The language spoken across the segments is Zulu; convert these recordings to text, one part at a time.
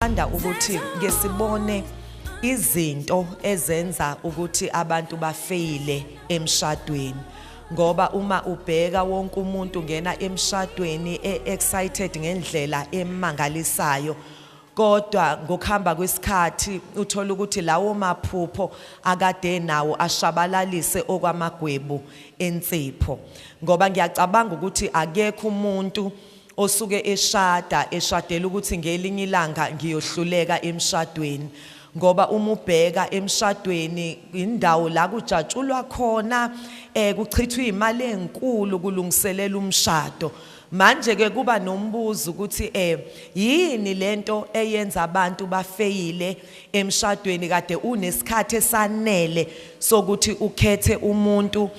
Ngingathanda ukuthi ke sibone izinto ezenza ukuthi abantu bafeyile emshadweni, ngoba uma ubheka wonke umuntu ngena emshadweni e-excited ngendlela emangalisayo, kodwa ngokuhamba kwesikhathi uthola ukuthi lawo maphupho akade nawo ashabalalise okwamagwebu ensipho. Ngoba ngiyacabanga ukuthi akekho umuntu osuke eshada eshadela ukuthi ngelinye ilanga ngiyohluleka emshadweni, ngoba uma ubheka emshadweni indawo la kujatshulwa khona, kuchithwa imali enkulu kulungiselela umshado. Manje ke kuba nombuzo ukuthi yini lento eyenza abantu bafeyile emshadweni kade unesikhathi esanele sokuthi ukhethe umuntu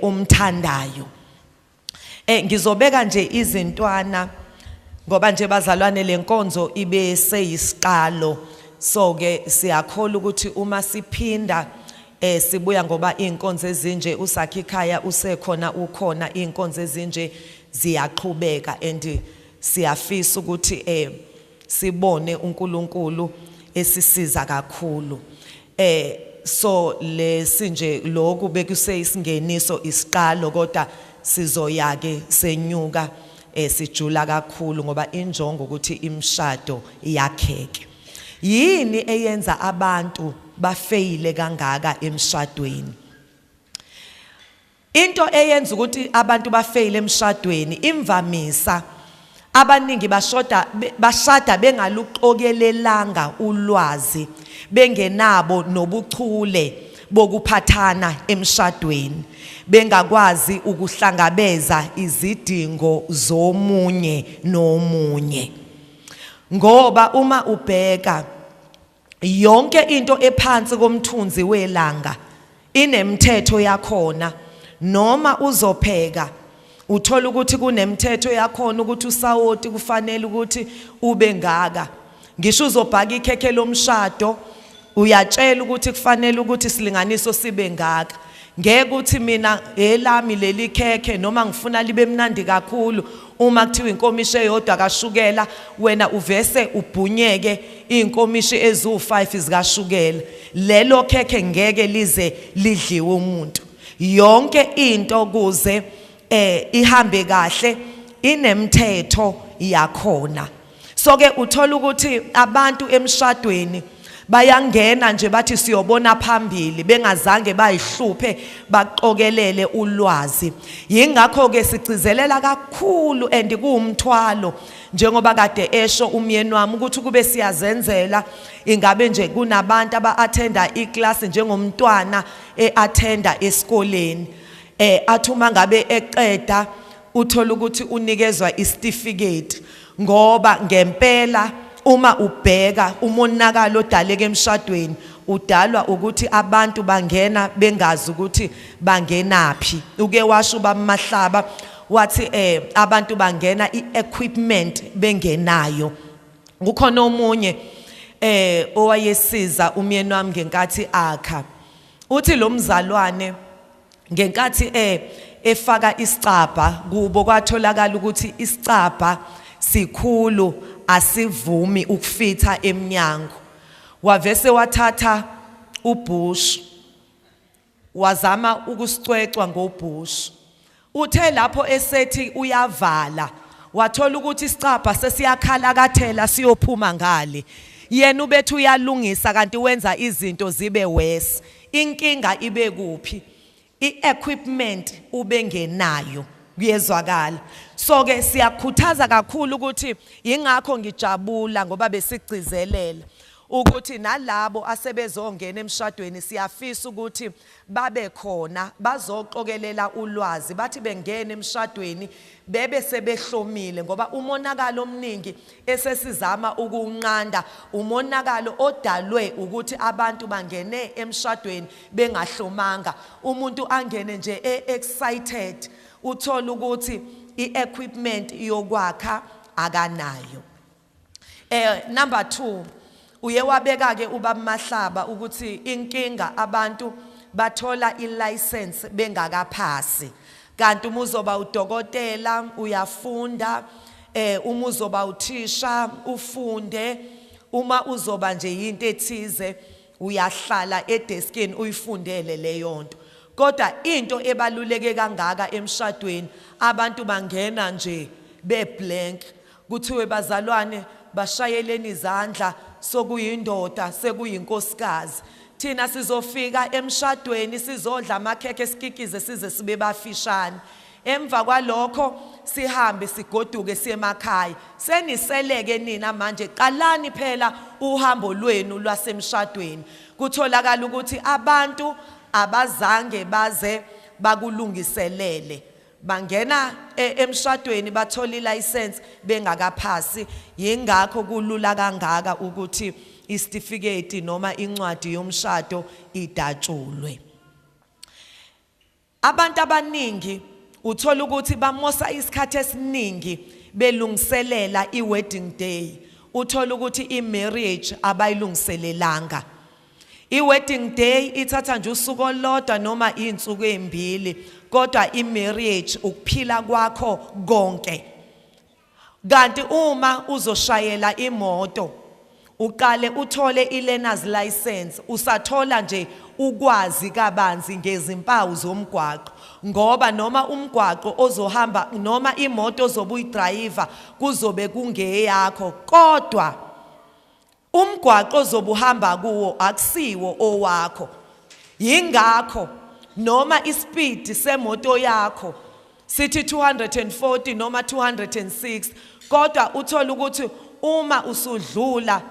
omthandayo. Ngizobeka nje izintwana ngoba nje bazalwane lenkonzo ibe seyisiqalo, so ke siyakholwa ukuthi uma siphinda sibuya, ngoba inkonzo ezinje usakhe ikhaya usekhona ukhona, inkonzo ezinje ziyaqhubeka and siyafisa ukuthi sibone uNkulunkulu esisiza kakhulu. So lesinje lokhu bekuseyisingeniso isiqalo, kodwa sizoya ke senyuka sijula kakhulu ngoba injongo ukuthi imishado iyakheke. Yini eyenza abantu bafeyile kangaka emshadweni? Into eyenza ukuthi abantu bafeyile emshadweni, imvamisa abaningi bashada bengaluqokelelanga ulwazi, bengenabo nobuchule bokuphathana emshadweni, bengakwazi ukuhlangabeza izidingo zomunye nomunye. Ngoba uma ubheka yonke into ephansi komthunzi welanga inemithetho yakhona, noma uzopheka uthola ukuthi kunemithetho yakhona ukuthi usawoti kufanele ukuthi ube ngaka. Ngisho uzobhaka ikhekhe lomshado uyatshela ukuthi kufanele ukuthi isilinganiso sibe ngaka. Ngeke uthi mina elami leli khekhe noma ngifuna libe mnandi kakhulu, uma kuthiwa inkomishi eyodwa kashukela wena uvese ubhunyeke inkomishi eziwu5 zikashukela, lelo khekhe ngeke lize lidliwe umuntu. Yonke into kuze ihambe kahle inemithetho yakhona. So ke uthola ukuthi abantu emshadweni bayangena nje bathi siyobona phambili, bengazange bayihluphe baqokelele ulwazi. Yingakho ke sigcizelela kakhulu and kuwumthwalo, njengoba kade esho umyeni wami ukuthi kube siyazenzela, ingabe nje kunabantu aba-attenda iclass njengomntwana e-attenda esikoleni, athi uma ngabe eqeda uthola ukuthi unikezwa isitifiketi. Ngoba ngempela uma ubheka umonakalo odaleka emshadweni udalwa ukuthi abantu bangena bengazi ukuthi bangenaphi. Uke washo uBaba Mahlaba wathi abantu bangena i-equipment bengenayo. Kukhona omunye owayesiza umyeni wami ngenkathi akha, uthi lo mzalwane ngenkathi efaka isicabha kubo kwatholakala ukuthi isicabha sikhulu asivumi ukufitha eminyango. Wavese wathatha ubush wazama ukusicwecwa ngobush. Uthe lapho esethi uyavala wathola ukuthi isicabha sesiyakhalakathela siyophuma ngale. Yena ubethu uyalungisa kanti wenza izinto zibe worse. Inkinga ibe kuphi? I-equipment ubengenayo, kuyezwakala. So ke siyakhuthaza kakhulu ukuthi ingakho ngijabula ngoba besigcizelela ukuthi nalabo asebezongena emshadweni siyafisa ukuthi babe khona bazoqokelela ulwazi, bathi bengena emshadweni bebe sebehlomile, ngoba umonakalo omningi esesizama ukuwunqanda umonakalo odalwe ukuthi abantu bangene emshadweni bengahlomanga. Umuntu angene nje e-excited, uthola ukuthi i-equipment yokwakha akanayo. Number 2, uye wabeka ke uBaba Mahlaba ukuthi inkinga abantu bathola i-license bengakaphasi. Kanti uma uzoba udokotela uyafunda, uma uzoba uthisha ufunde, Uma uzoba nje into ethize, uyahlala edeskini uyifundele leyo nto. Kodwa into ebaluleke kangaka emshadweni, abantu bangena nje beblank, kuthiwe bazalwane bashayeleni izandla, sokuyindoda sekuyinkosikazi. Thina sizofika emshadweni sizodla amakhekhe, sikikize size sibe bafishane. Emva kwalokho sihambe sigoduke siye emakhaya. Seniseleke nina manje, qalani phela uhambo lwenu lwasemshadweni. Kutholakala ukuthi abantu abazange baze bakulungiselele, bangena emshadweni bathola ilicense bengakaphasi. Yingakho kulula kangaka ukuthi isitifiketi noma incwadi yomshado idatshulwe. Abantu abaningi uthola ukuthi bamosa isikhathi esiningi belungiselela i-wedding day, uthola ukuthi i-marriage abayilungiselelanga. I-wedding day ithatha nje usuku olulodwa noma izinsuku ezimbili, kodwa i-marriage ukuphila kwakho konke. Kanti uma uzoshayela imoto, uqale uthole i-learner's license, usathola nje ukwazi kabanzi ngezimpawu zomgwaqo, ngoba noma umgwaqo ozohamba noma imoto ozobe uyidrayiva kuzobe kungeyakho, kodwa umgwaqo ozobe uhamba kuwo akusiwo owakho. Yingakho noma ispeed semoto yakho sithi 240 noma 206, kodwa uthola ukuthi uma usudlula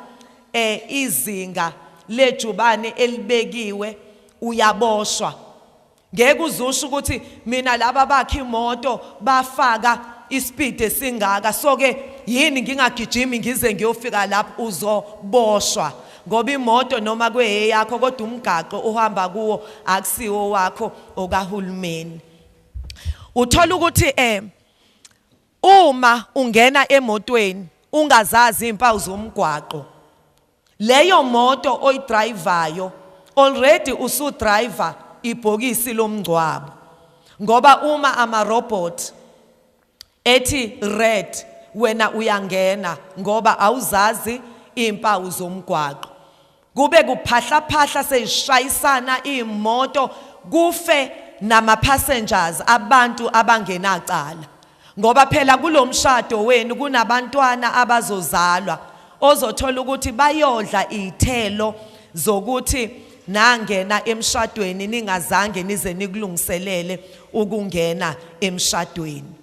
izinga lejubane elibekiwe uyaboshwa. Ngeke uzusho ukuthi mina laba bakhe imoto bafaka ispeed esingaka, so ke yini ngingagijimi ngize ngiyofika lapho? Uzoboshwa, ngoba imoto noma kweyakho, kodwa umgaqo ohamba kuwo akusiwo wakho, okahulumeni. Uthola ukuthi uma ungena emotweni ungazazi impawu zomgwaqo, leyo moto oyidrivayo already usudriver ibhokisi lomngcwabo, ngoba uma ama robot ethi red, wena uyangena ngoba awuzazi impawu zomgwaqo. Kube kuphahla phahla, seyishayisana imoto, kufe nama passengers, abantu abangenacala, ngoba phela kulomshado wenu kunabantwana abazozalwa ozothola ukuthi bayodla izithelo zokuthi nangena emshadweni ningazange nize nikulungiselele ukungena emshadweni.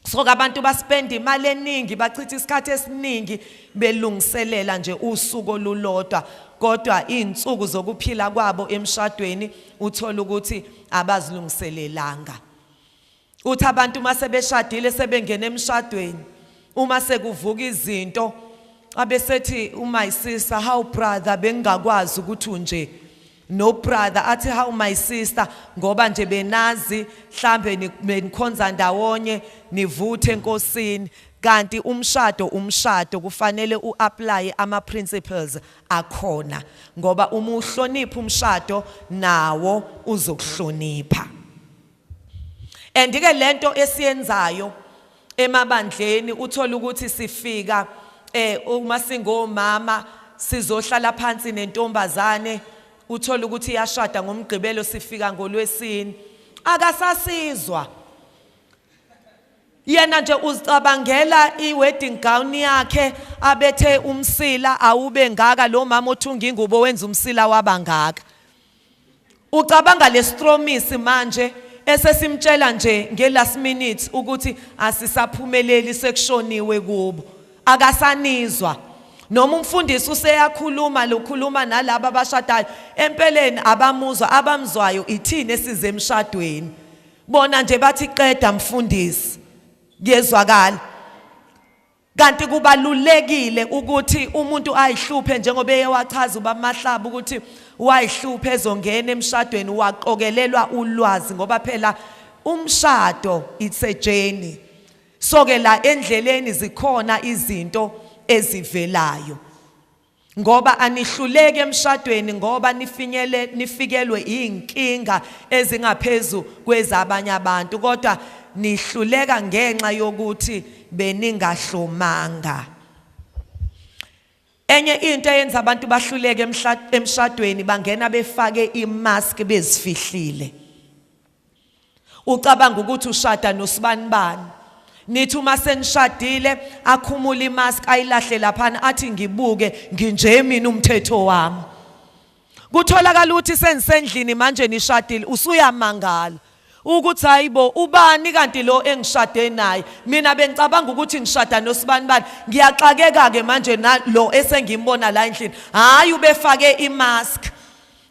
So abantu baspend imali eningi, bachitha isikhathi esiningi belungiselela nje usuku olulodwa, kodwa izinsuku zokuphila kwabo emshadweni uthola ukuthi abazilungiselelanga. Uthi abantu mase beshadile, sebengena emshadweni, uma sekuvuka izinto, abesethi my sister, "How brother, bengingakwazi ukuthi unje." No brother athi, "How my sister," ngoba nje benazi mhlambe benikhonza ndawonye, nivuthe enkosini. Kanti umshado kufanele uapply ama principles akhona, ngoba uma uhlonipha umshado nawo uzokuhlonipha. And ke lento esiyenzayo emabandleni, uthola ukuthi sifika uma singomama sizohlala phansi nentombazane, uthola ukuthi iyashada ngoMgqibelo, sifika ngolwesine, akasasizwa. Yena nje uzicabangela i-wedding gown yakhe, abethe umsila awube ngaka, lo mama othunga ingubo wenza umsila wabangaka. Ucabanga lestromis manje esesimtshela nje nge last minute ukuthi asisaphumeleli, sekushoniwe kubo, akasanizwa. Noma umfundisi useyakhuluma, lokhuluma nalabo abashadayo, empeleni abamuzwa. Abamzwayo ithini esize emshadweni. Bona nje bathi, "Qeda mfundisi, kuyezwakala." Kanti kubalulekile ukuthi umuntu ayihluphe, njengoba eye wachaza uBamahlaba ukuthi wayihluphe ezongena emshadweni, waqokelelwa ulwazi, ngoba phela umshado it's a journey. So ke la endleleni zikhona izinto ezivelayo, ngoba anihluleki emshadweni ngoba nifinyele nifikelwe inkinga ezingaphezulu kwezabanye abantu, kodwa nihluleka ngenxa yokuthi beningahlomanga. Enye into eyenza abantu bahluleke emshadweni, bangena befake imask bezifihlile. Ucabanga ukuthi ushada nosibanibani, nithi uma senishadile akhumule imask ayilahle laphana, athi ngibuke nginje mina umthetho wami. Kutholakala ukuthi senisendlini manje nishadile, usuyamangala ukuthi hayibo, ubani kanti lo engishade naye? Mina bengicabanga ukuthi ngishada nosibanibani, ngiyaxakeka ke manje nalo esengimbona la endlini. Hayi, ubefake imask.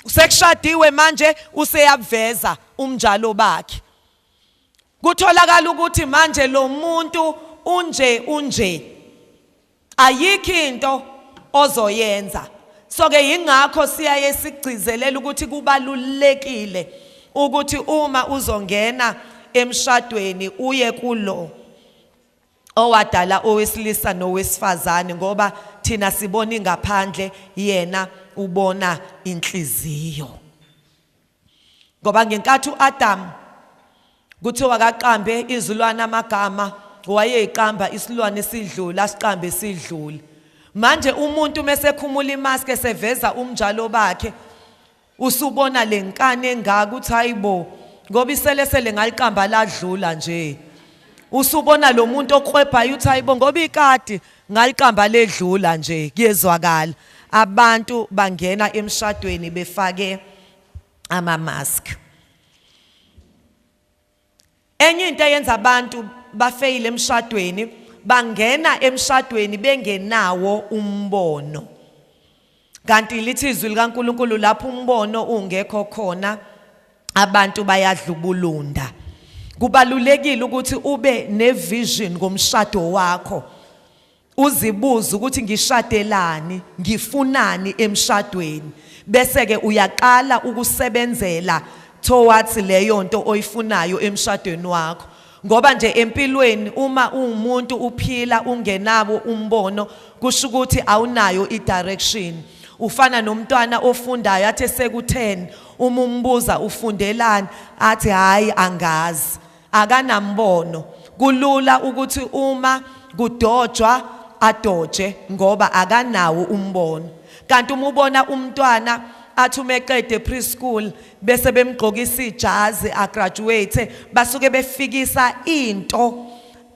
Sekushadiwe manje, useyaveza umnjalo bakhe. Kutholakala ukuthi manje lo muntu unje unje, ayikho into ozoyenza. So ke yingakho siyaye sigcizelela ukuthi kubalulekile ukuthi uma uzongena emshadweni uye kulo owadala owesilisa nowesifazane, ngoba thina sibona ingaphandle, yena ubona inhliziyo. Ngoba ngenkathi uAdam kuthiwa akaqambe izilwane amagama, wayeyiqamba isilwane sidlula, asiqambe sidlule. Manje umuntu mesekhumula imask eseveza umnjalo bakhe, usubona lenkani engaka, uthi hayibo, ngoba iselesele ngaliqamba ladlula nje. Usubona lo muntu okwebhayo, uthi hayibo, ngoba ikati ngaliqamba ledlula nje. Kuyezwakala, abantu bangena emshadweni befake ama mask. Enye into eyenza abantu bafeyile emshadweni, bangena emshadweni bengenawo umbono. Kanti lithi izwi likaNkuluNkulu, lapho umbono ungekho khona abantu bayadlubulunda. Kubalulekile ukuthi ube nevision ngomshado wakho, uzibuze ukuthi ngishadelani, ngifunani emshadweni, bese ke uyaqala ukusebenzela towards leyo nto oyifunayo emshadweni wakho. Ngoba nje empilweni uma uwumuntu uphila ungenabo umbono, kusho ukuthi awunayo i-direction. Ufana nomntwana ofundayo, athi eseku-10 uma umbuza ufundelani, athi hayi, angazi, akanambono. Kulula ukuthi uma kudojwa adoje ngoba akanawo umbono. Kanti uma ubona umntwana athi uma eqede preschool bese bemgqokisa ijazi agraduate, basuke befikisa into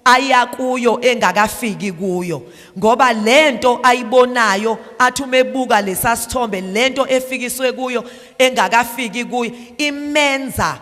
aya kuyo engakafiki kuyo, ngoba lento ayibonayo, athi uma ebuka lesasithombe, lento efikiswe kuyo engakafiki kuyo imenza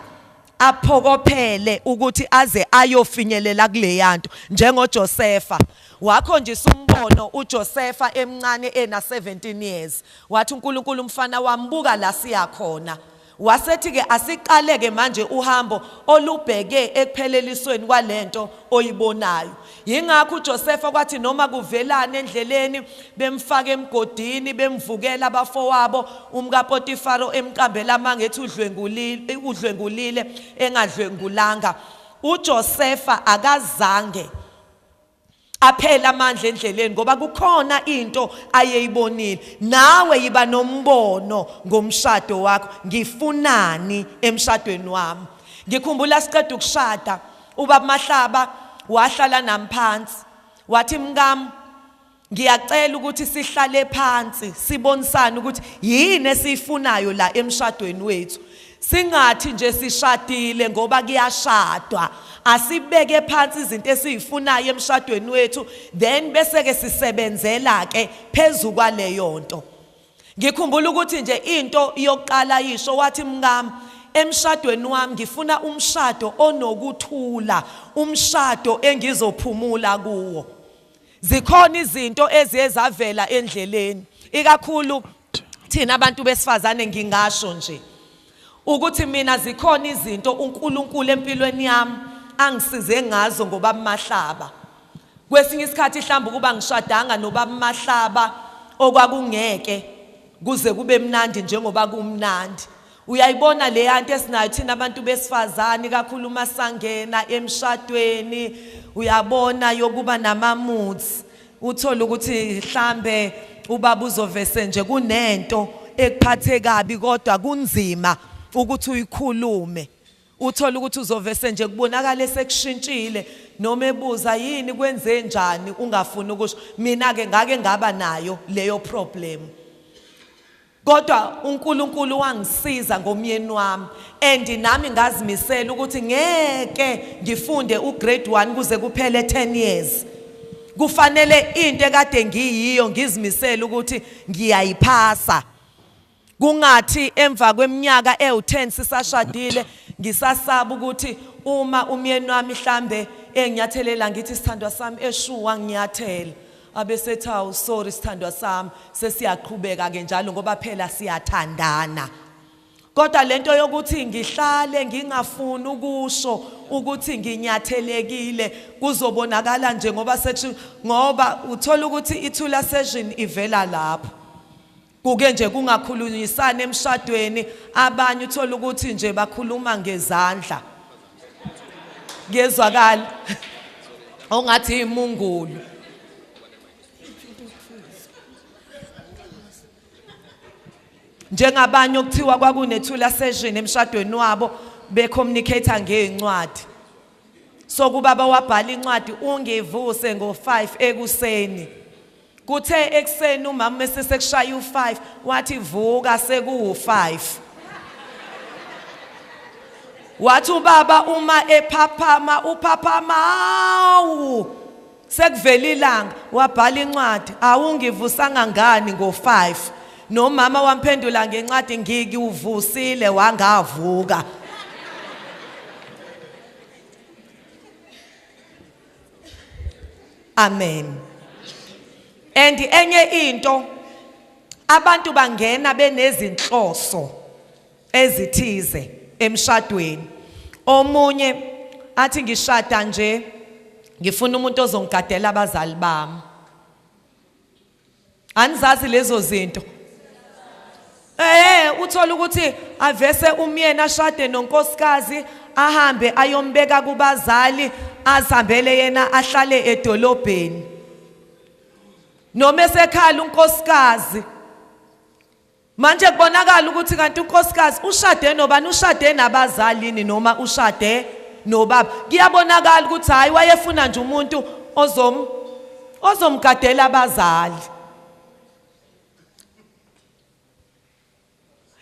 aphokophele ukuthi aze ayofinyelela kuleyanto. NjengoJosepha, wakhonjisa umbono uJosepha emncane ena 17 years, wathi uNkulunkulu, umfana wambuka la siyakhona. Wasethi ke asiqaleke manje uhambo olubheke ekuphelelisweni kwalento oyibonayo. Yingakho uJosepha kwathi noma kuvelana endleleni, bemfaka emgodini, bemvukela abafowabo, umkaPotifaro emqambela amanga ethi udlwengulile, udlwengulile engadlwengulanga, uJosepha akazange aphela amandla endleleni ngoba kukhona into ayeyibonile. Nawe yiba nombono ngomshado wakho, ngifunani emshadweni wami? Ngikhumbula siqeda ukushada, ubaba Mahlaba wahlala nami phansi, wathi, mkami, ngiyacela ukuthi sihlale phansi sibonisane ukuthi yini esiyifunayo la emshadweni wethu. Singathi nje sishadile ngoba kuyashadwa. Asibeke phansi izinto esizifunayo emshadweni wethu, then bese ke sisebenzela ke phezu kwaleyo nto. Ngikhumbula ukuthi nje into yokuqala yisho, wathi, mkami, emshadweni wami ngifuna umshado onokuthula, umshado engizophumula kuwo. Zikhona izinto eziye zavela endleleni, ikakhulu thina abantu besifazane. Ngingasho nje ukuthi mina zikhona izinto uNkulunkulu empilweni yami angisize ngazo ngoba Mahlaba. Kwesinye isikhathi mhlawumbe ukuba ngishadanga nobaba Mahlaba, okwakungeke kuze kube mnandi njengoba kumnandi. Uyayibona le yanto esinayo thina abantu besifazane, kakhulu uma sangena emshadweni, uyabona, yokuba nama-moods. Uthole ukuthi mhlambe ubaba uzovese nje kunento ekuphathe kabi, kodwa kunzima ukuthi uyikhulume. Uthola ukuthi uzovese nje kubonakala esekushintshile noma ebuza yini kwenze njani ungafuni ukusho. Mina ke ngake ngaba nayo leyo problem. Kodwa uNkulunkulu wangisiza ngomyeni wami and nami ngazimisela ukuthi ngeke ngifunde ugrade 1 kuze kuphele 10 years. Kufanele into ekade ngiyiyo ngizimisele ukuthi ngiyayiphasa. Kungathi emva kweminyaka ewu-10 sisashadile ngisasaba ukuthi uma umyeni wami mhlambe enginyathelela ngithi sithandwa sami eshuwa nginyathela abesethi awu sorry sithandwa sami sesiyaqhubeka ke njalo ngoba phela siyathandana. Kodwa lento yokuthi ngihlale ngingafuni ukusho ukuthi nginyathelekile kuzobonakala nje ngoba sethi ngoba uthola ukuthi ithula session ivela lapho. Kuke nje kungakhulunyisana emshadweni abanye uthola ukuthi nje bakhuluma ngezandla. Kuyezwakala ongathi imungulu. Njengabanye okuthiwa kwakunethula session emshadweni wabo becommunicate ngezincwadi. So kubaba wabhala incwadi ungivuse ngo5 ekuseni. Kuthe ekuseni umama mese sekushaya u5 wathi vuka sekuwu5. Wathi ubaba uma ephaphama uphaphama awu sekuvela ilanga wabhala incwadi awungivusanga ngani ngo5 nomama wamphendula ngencwadi ngikuvusile wangavuka. Amen. And enye into abantu bangena benezinhloso ezithize emshadweni. Omunye athi ngishada nje ngifuna umuntu ozongigadela abazali bami. Anizazi lezo zinto. Uthola ukuthi avese umyeni ashade nonkosikazi ahambe ayombeka kubazali azihambele yena ahlale edolobheni. Noma esekhala unkosikazi manje kubonakala ukuthi kanti unkosikazi ushade nobani, ushade nabazalini noma ushade nobaba. Kuyabonakala ukuthi hayi wayefuna nje umuntu ozomgadela abazali.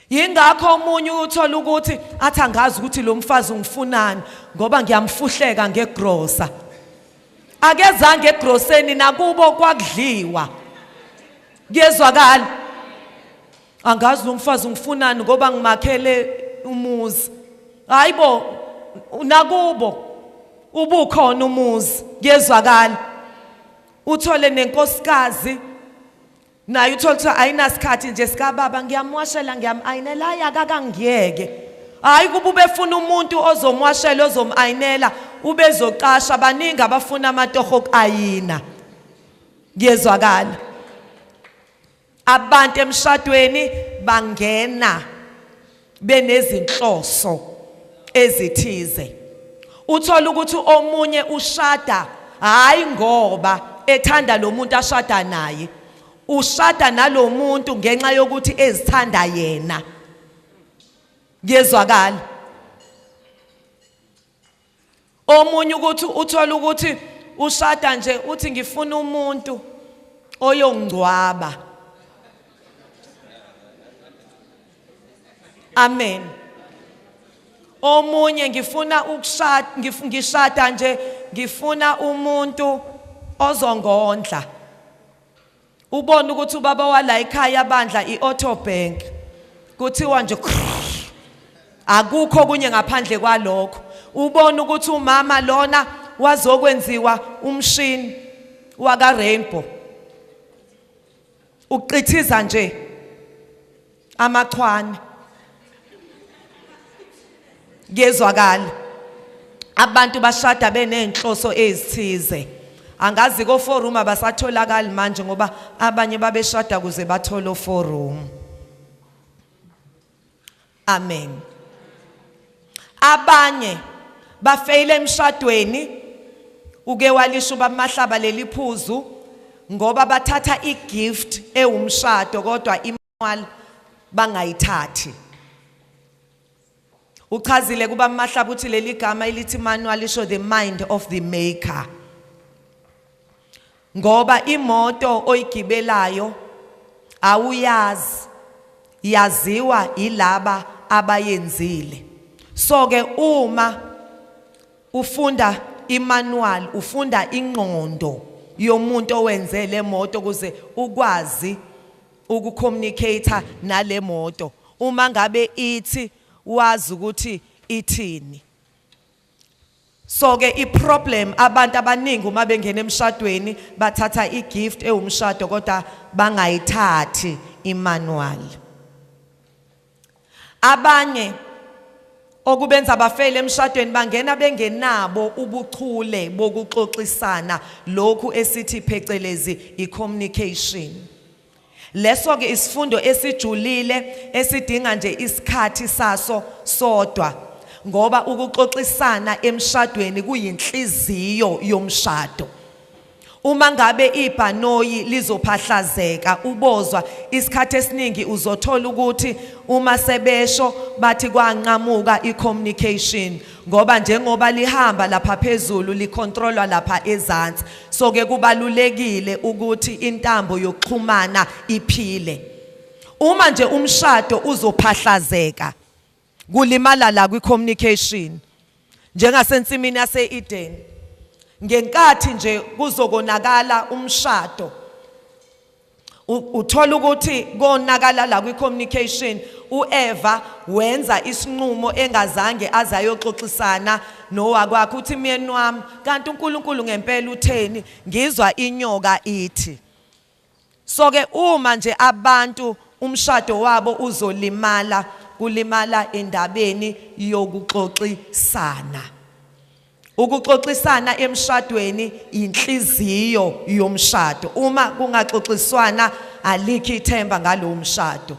Yingakho omunye uthola ukuthi athi angazi ukuthi lo mfazi ungifunani ngoba ngiyamfuhleka ngegrosa. Akezange egroseni nakubo kwakudliwa. Kuyezwakala. Angazi lo mfazi ungifunani ngoba ngimakhele umuzi. Hayibo nakubo ubukhona umuzi. Kuyezwakala. Uthole nenkosikazi naye uthola ukuthi ayinasikhathi nje sikababa ngiyamwashela ngiyam-ayinela hayi akakangiyeke. Hayi kuba ubefuna umuntu ozomwashela ozom-ayinela ubezoqasha baningi abafuna amatoho okayina. Kuyezwakala. Abantu emshadweni bangena benezinhloso ezithize. Uthola ukuthi omunye ushada hayi ngoba ethanda lo muntu ashada naye, ushada nalomuntu ngenxa yokuthi ezithanda yena. Kuyezwakala. Omunye ukuthi uthola ukuthi ushada nje uthi ngifuna umuntu oyongcwaba. Amen. Omunye ngifuna ukushada, ngishada nje ngifuna umuntu ozongondla. Ubona ukuthi ubaba wala ekhaya bandla iAuto Bank kuthiwa nje akukho kunye ngaphandle kwalokho. Ubona ukuthi umama lona wazokwenziwa umshini waka Rainbow uqithiza nje amachwane. Kuyezwakala. Abantu bashada benenhloso ezithize. Angazi ko four room abasatholakali manje ngoba abanye babeshada kuze bathole o four room. Amen. Abanye bafeyile emshadweni uke walisho bamahlaba leli phuzu ngoba bathatha igift ewumshado kodwa imali bangayithathi. Uchazile kuba Mahlaba uthi leli gama elithi manual lisho the mind of the maker. Ngoba imoto oyigibelayo awuyazi, yaziwa ilaba abayenzile. So ke uma ufunda imanual, ufunda ingqondo yomuntu owenze le moto ukuze ukwazi ukucommunicate nale moto. Uma ngabe ithi wazi ukuthi ithini. So ke iproblem abantu abaningi uma bengena emshadweni bathatha igift ewumshado kodwa bangayithathi imanual. Abanye okubenza bafele emshadweni bangena bengenabo ubuchule bokuxoxisana, lokhu esithi phecelezi i-communication. Leso ke isifundo esijulile esidinga nje isikhathi saso sodwa, ngoba ukuxoxisana emshadweni kuyinhliziyo yomshado. Uma ngabe ibhanoyi lizophahlazeka ubozwa isikhathi esiningi uzothola ukuthi uma sebesho bathi kwanqamuka i-communication, ngoba njengoba lihamba lapha phezulu licontrolwa lapha ezansi. So ke kubalulekile ukuthi intambo yokuxhumana iphile. Uma nje umshado uzophahlazeka kulimala la kwi-communication, njengasensimini yase-Eden. Ngenkathi nje kuzokonakala umshado, uthola ukuthi konakala la kwi-communication. uEva wenza isinqumo engazange aze ayoxoxisana nowakwakhe, uthi myeni wami kanti uNkulunkulu ngempela utheni, ngizwa inyoka ithi. So ke uma nje abantu umshado wabo uzolimala, kulimala endabeni yokuxoxisana. Ukuxoxisana emshadweni inhliziyo yomshado. Uma kungaxoxiswana alikho ithemba ngalowo mshado,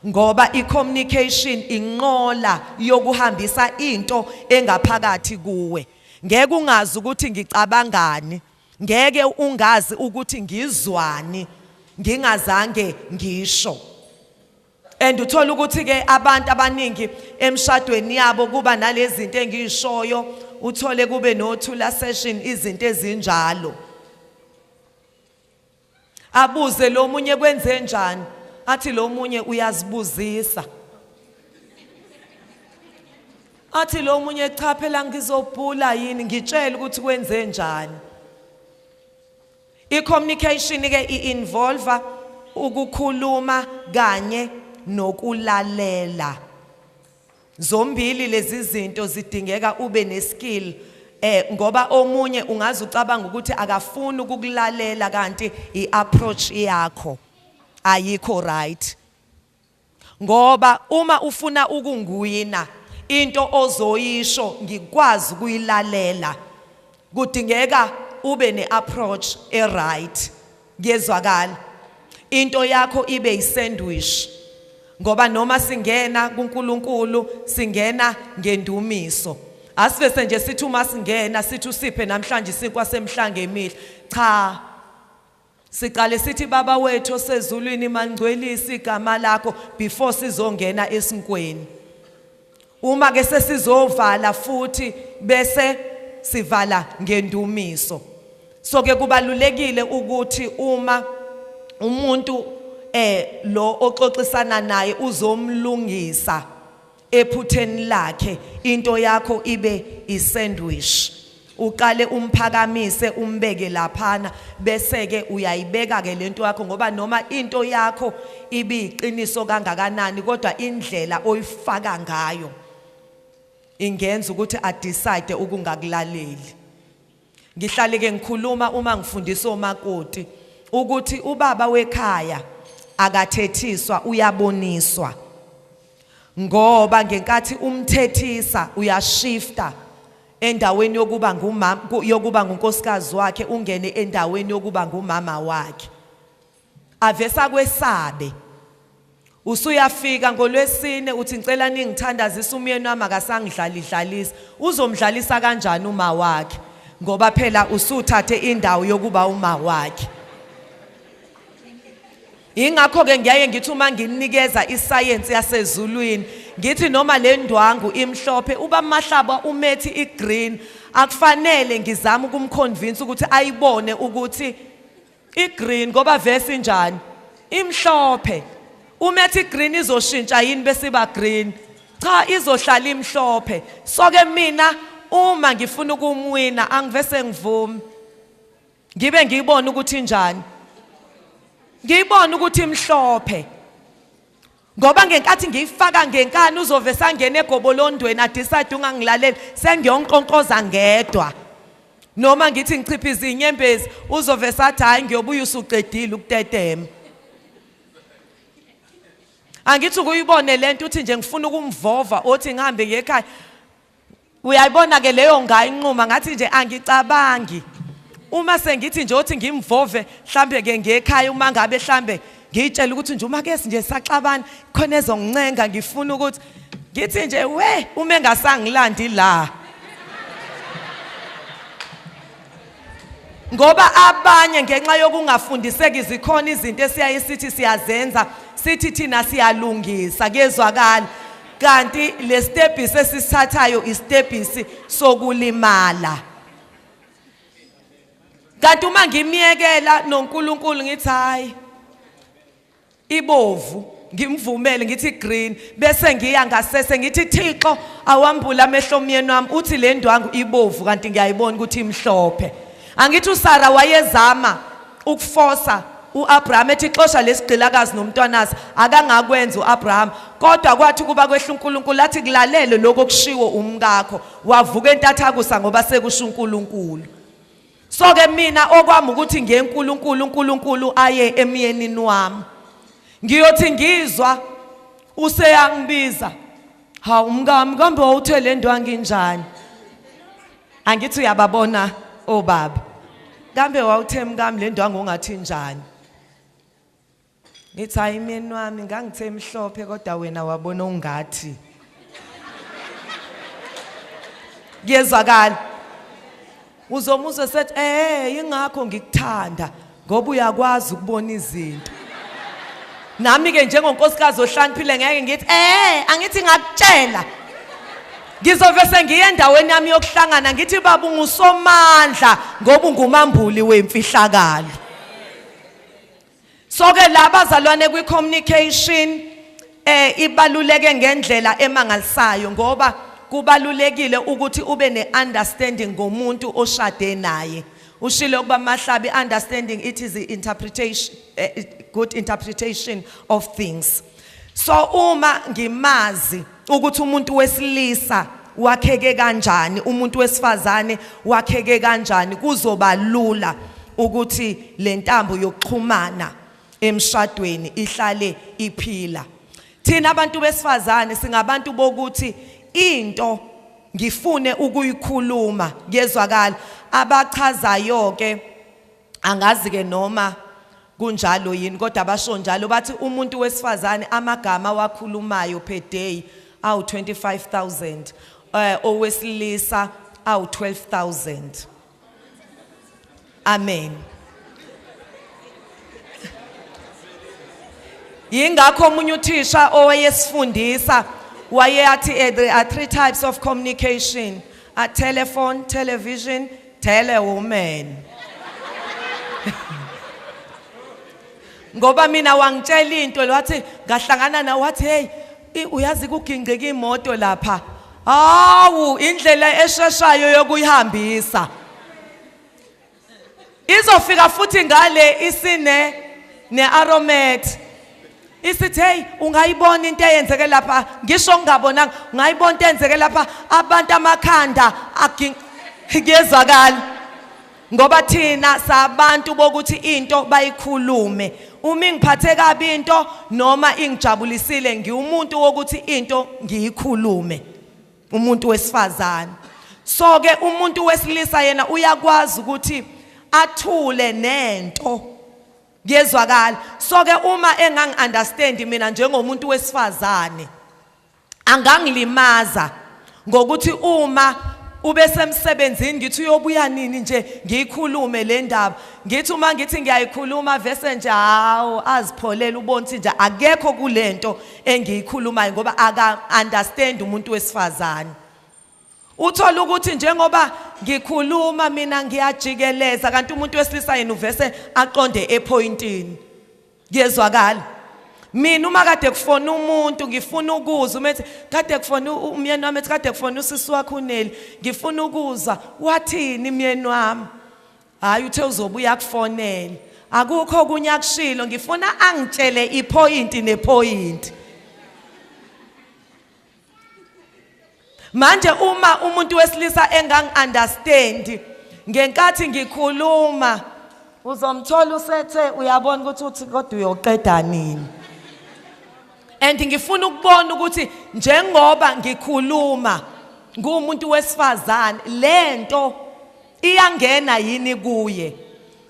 ngoba i-communication inqola yokuhambisa into engaphakathi kuwe. Ngeke ungazi ukuthi ngicabangani, ngeke ungazi ukuthi ngizwani ngingazange ngisho. And uthola ukuthi ke abantu abaningi emshadweni yabo kuba nalezi zinto engiyishoyo, uthole kube nothula session, izinto ezinjalo. Abuze lo munye kwenze njani, athi lo munye uyazibuzisa, athi lo munye cha phela ngizobhula yini, ngitshela ukuthi kwenze njani. I-communication ke i-involve ukukhuluma kanye nokulalela. Zombili lezi zinto zidingeka ube neskill, ngoba omunye ungaze ucabanga ukuthi akafuni ukukulalela kanti i-approach yakho ayikho right. Ngoba uma ufuna ukungwina into ozoyisho ngikwazi ukuyilalela, kudingeka ube ne-approach e-right. Kuyezwakala into yakho ibe yi-sandwich, ngoba noma singena kuNkulunkulu singena ngendumiso. Asivese nje sithi uma singena sithi usiphe namhlanje isinkwa semhlange emihla. Cha, siqale sithi Baba wethu osezulwini mangcwelisa igama lakho before sizongena esinkweni. Uma ke sesizovala futhi bese sivala ngendumiso. So ke kubalulekile ukuthi uma umuntu lo oxoxisana naye uzomlungisa ephutheni lakhe, into yakho ibe isandwich. Uqale umphakamise umbeke laphana, bese ke uyayibeka ke lento yakho, ngoba noma into yakho ibiyiqiniso kangakanani kodwa indlela oyifaka ngayo ingenza ukuthi a decide ukungakulaleli. Ngihlale ke ngikhuluma uma ngifundisa omakoti ukuthi ubaba wekhaya akathethiswa, uyaboniswa. Ngoba ngenkathi umthethisa uyashifta endaweni yokuba ngumama, yokuba ngunkosikazi wakhe, ungene endaweni yokuba ngumama wakhe. Avesa kwesabe. Usuyafika ngolwesine uthi ngicela ningithandazise umyeni wami akasangidlali dlalisa. Uzomdlalisa kanjani uma wakhe? Ngoba phela usuthathe indawo yokuba uma wakhe. Ingakho ke ngiyaye ngithi uma nginikeza isayensi yasezulwini Ngithi noma le ndwangu imhlophe, uba Mahlaba umethi igreen, akufanele ngizame ukumconvince ukuthi ayibone ukuthi igreen ngoba vese injani, imhlophe. Umethi igreen izoshintsha yini bese iba green? Cha, izohlala imhlophe. So ke mina uma ngifuna ukumwina angivese ngivume, ngibe ngiyibona ukuthi injani, ngiyibona ukuthi imhlophe. Ngoba ngenkathi ngiyifaka ngenkani uzovese angene egobolondweni adecide ungangilaleli, sengiyonkonkoza ngedwa. Noma ngithi ngichiphiza inyembezi uzovese athi hayi ngiyobuya usuqedile ukutetema. Angithi ukuyibone lento uthi nje ngifuna ukumvova othi ngihambe ngiye ekhaya. Uyayibona ke leyo ngayinquma ngathi nje angicabangi. Uma sengithi nje othi ngimvove mhlambe ke ngekhaya, uma ngabe mhlambe ngiyitshela ukuthi nje uma ke nje saxabana khona ezongincenga ngifuna ukuthi ngithi nje we uma engasangilandi la. Ngoba abanye ngenxa yokungafundiseki zikhona izinto esiyaye sithi siyazenza, sithi thina siyalungisa, kuyezwakala. Kanti le stebhisi esisithathayo istebhisi sokulimala. Kanti uma ngimyekela noNkulunkulu ngithi hayi ibovu, ngimvumele ngithi green, bese ngiya ngasese ngithi Thixo awambula amehlo omyeni wami, uthi le ndwangu ibovu kanti ngiyayibona ukuthi imhlophe. Angithi uSara wayezama ukufosa uAbraham ethi xosha lesigqilakazi nomntwanasi, akangakwenza uAbraham, kodwa kwathi kuba kwehla uNkulunkulu athi kulalele lokho okushiwo umkakho, wavuka entathakusa ngoba sekusho uNkulunkulu. So ke mina okwami ukuthi ngiye kuNkulunkulu, uNkulunkulu aye emyenini wami. Ngiyothi ngizwa useyangibiza, hawu mkami kambe wawuthe le ndwangu injani? Angithi uyababona obaba, kambe wawuthe mkami le ndwangu ungathi injani? Ngithi hayi myeni wami ngangithe emhlophe kodwa wena wabona ungathi. Kuyezwakala. Uzomuzwa sethi ingakho ngikuthanda ngoba uyakwazi ukubona izinto. Nami ke njengonkosikazi ohlaniphile ngeke ngithi angithi ngakutshela. Ngizovese ngiye endaweni yami yokuhlangana ngithi baba ungusomandla ngoba ungumambuli wemfihlakalo. So ke labazalwane kwi communication ibaluleke ngendlela emangalisayo ngoba kubalulekile ukuthi ube ne understanding ngomuntu oshade naye. Ushilo ukuba Mahlabi understanding it is the interpretation, good interpretation of things. So uma ngimazi ukuthi umuntu wesilisa wakheke kanjani, umuntu wesifazane wakheke kanjani, kuzoba lula ukuthi le ntambo yokuxhumana emshadweni ihlale iphila. Thina abantu besifazane singabantu bokuthi into ngifune ukuyikhuluma, kuyezwakala. Abachazayo ke angazi ke noma kunjalo yini, kodwa basho njalo bathi umuntu wesifazane amagama awakhulumayo per day awu 25,000, owesilisa awu 12,000. Amen. Yingakho omunye uthisha owayesifundisa wayethi there are three types of communication: a telephone, television, telewoman. Ngoba mina wangitshela into wathi ngahlangana nawe wathi hey uyazi kugingqika imoto lapha. Hawu, indlela esheshayo yokuyihambisa. Izofika futhi ngale isine nearomat. Isithi hey ungayibona into eyenzeke lapha, ngisho ngingabonanga, ungayibona into eyenzeke lapha, abantu amakhanda kuyezwakala. Ngoba thina sabantu bokuthi into bayikhulume. Uma ingiphathe kabi into noma ingijabulisile, ngiwumuntu wokuthi into ngiyikhulume. Umuntu wesifazane. So ke umuntu wesilisa yena uyakwazi ukuthi athule nento. Kuyezwakala. So ke uma engangi-understand mina njengomuntu wesifazane, angangilimaza ngokuthi uma ube semsebenzini, ngithi uyobuya nini nje ngiyikhulume le ndaba. Ngithi uma ngithi ngiyayikhuluma vese nje hawo azipholele, ubone ukuthi nje akekho kulento engiyikhulumayo ngoba aka understand umuntu wesifazane. Uthola ukuthi njengoba ngikhuluma mina ngiyajikeleza, kanti umuntu wesilisa yena uvese aqonde epointini. Kuyezwakala? Mina uma kade kufona umuntu ngifuna ukuzwa, uma ethi kade kufona umyeni wami, ethi kade kufona usisi wakho uNeli, ngifuna ukuzwa wathini myeni wami. Hayi, uthe uzobuya akufonele, akukho okunye akushilo, ngifuna angitshele ipoint nepoint. Manje uma umuntu wesilisa engangi-understand ngenkathi ngikhuluma, uzomthola usethe uyabona ukuthi uthi kodwa uyoqeda nini. And ngifuna ukubona ukuthi njengoba ngikhuluma ngumuntu wesifazane, lento iyangena yini kuye.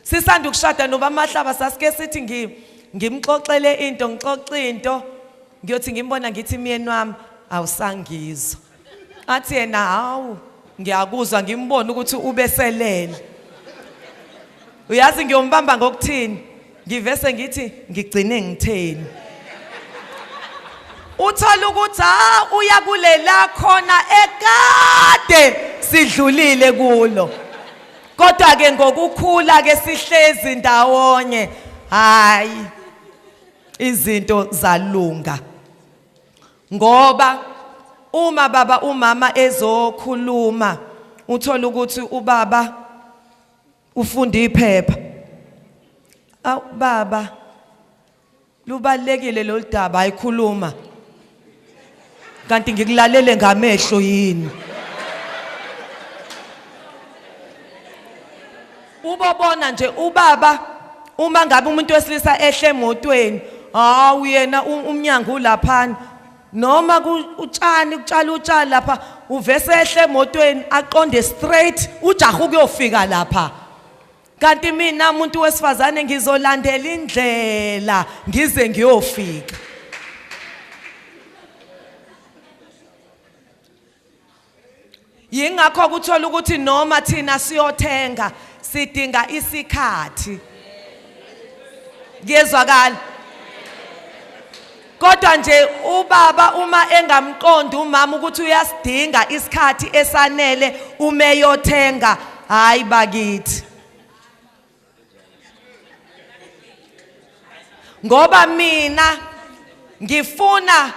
Sisanda ukushada noba Mahlaba, sasike sithi ngimxoxele into, ngixoxe into, ngiyothi ngimbona ngithi myeni wami awusangizwa. Athi yena hawu ngiyakuzwa, ngimbona ukuthi ubeselele. Uyazi ngiyombamba ngokuthini? Ngivese ngithi ngigcine ngitheni. Uthola ukuthi ha uya kulela khona ekade sidlulile kulo. Kodwa ke ngokukhula ke sihlezi ndawonye, hayi izinto zalunga. Ngoba uma baba umama ezokhuluma, uthola ukuthi ubaba ufunda iphepha. Aw baba, lubalekile lolu daba, ayikhuluma. Kanti ngikulalele ngamehlo yini? Ubobona nje ubaba uma ngabe umuntu wesilisa ehle emotweni, hawu yena umnyango ulaphana, noma utshani kutshala utshani lapha, uvese ehle emotweni aqonde straight ujaha ukuyofika lapha. Kanti mina umuntu wesifazane ngizolandela indlela ngize ngiyofika. Yingakho kuthola ukuthi noma thina siyothenga sidinga isikhathi. Kuyezwakala? Kodwa nje ubaba uma engamqondi umama ukuthi uyasidinga isikhathi esanele uma eyothenga, hayi bakithi. Ngoba mina ngifuna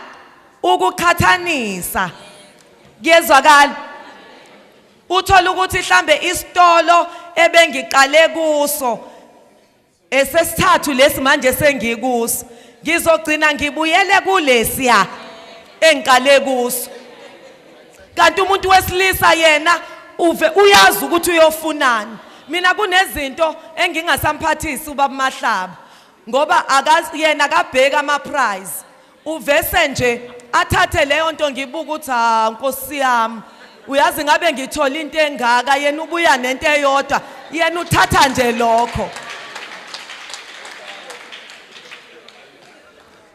ukuqhathanisa. Kuyezwakala? Uthola ukuthi mhlambe isitolo ebengiqale kuso esesithathu lesi manje sengikuso, ngizogcina ngibuyele kulesiya engiqale kuso. Kanti umuntu wesilisa yena uve uyazi ukuthi uyofunani. Mina kunezinto engingasamphathisi ubaba Mahlaba, ngoba akazi yena, akabheka ama price, uvese nje athathe leyo nto. Ngibuka ukuthi ha Nkosi yami, uyazi ngabe ngithola into engaka, yena ubuya nento eyodwa, yena uthatha nje lokho.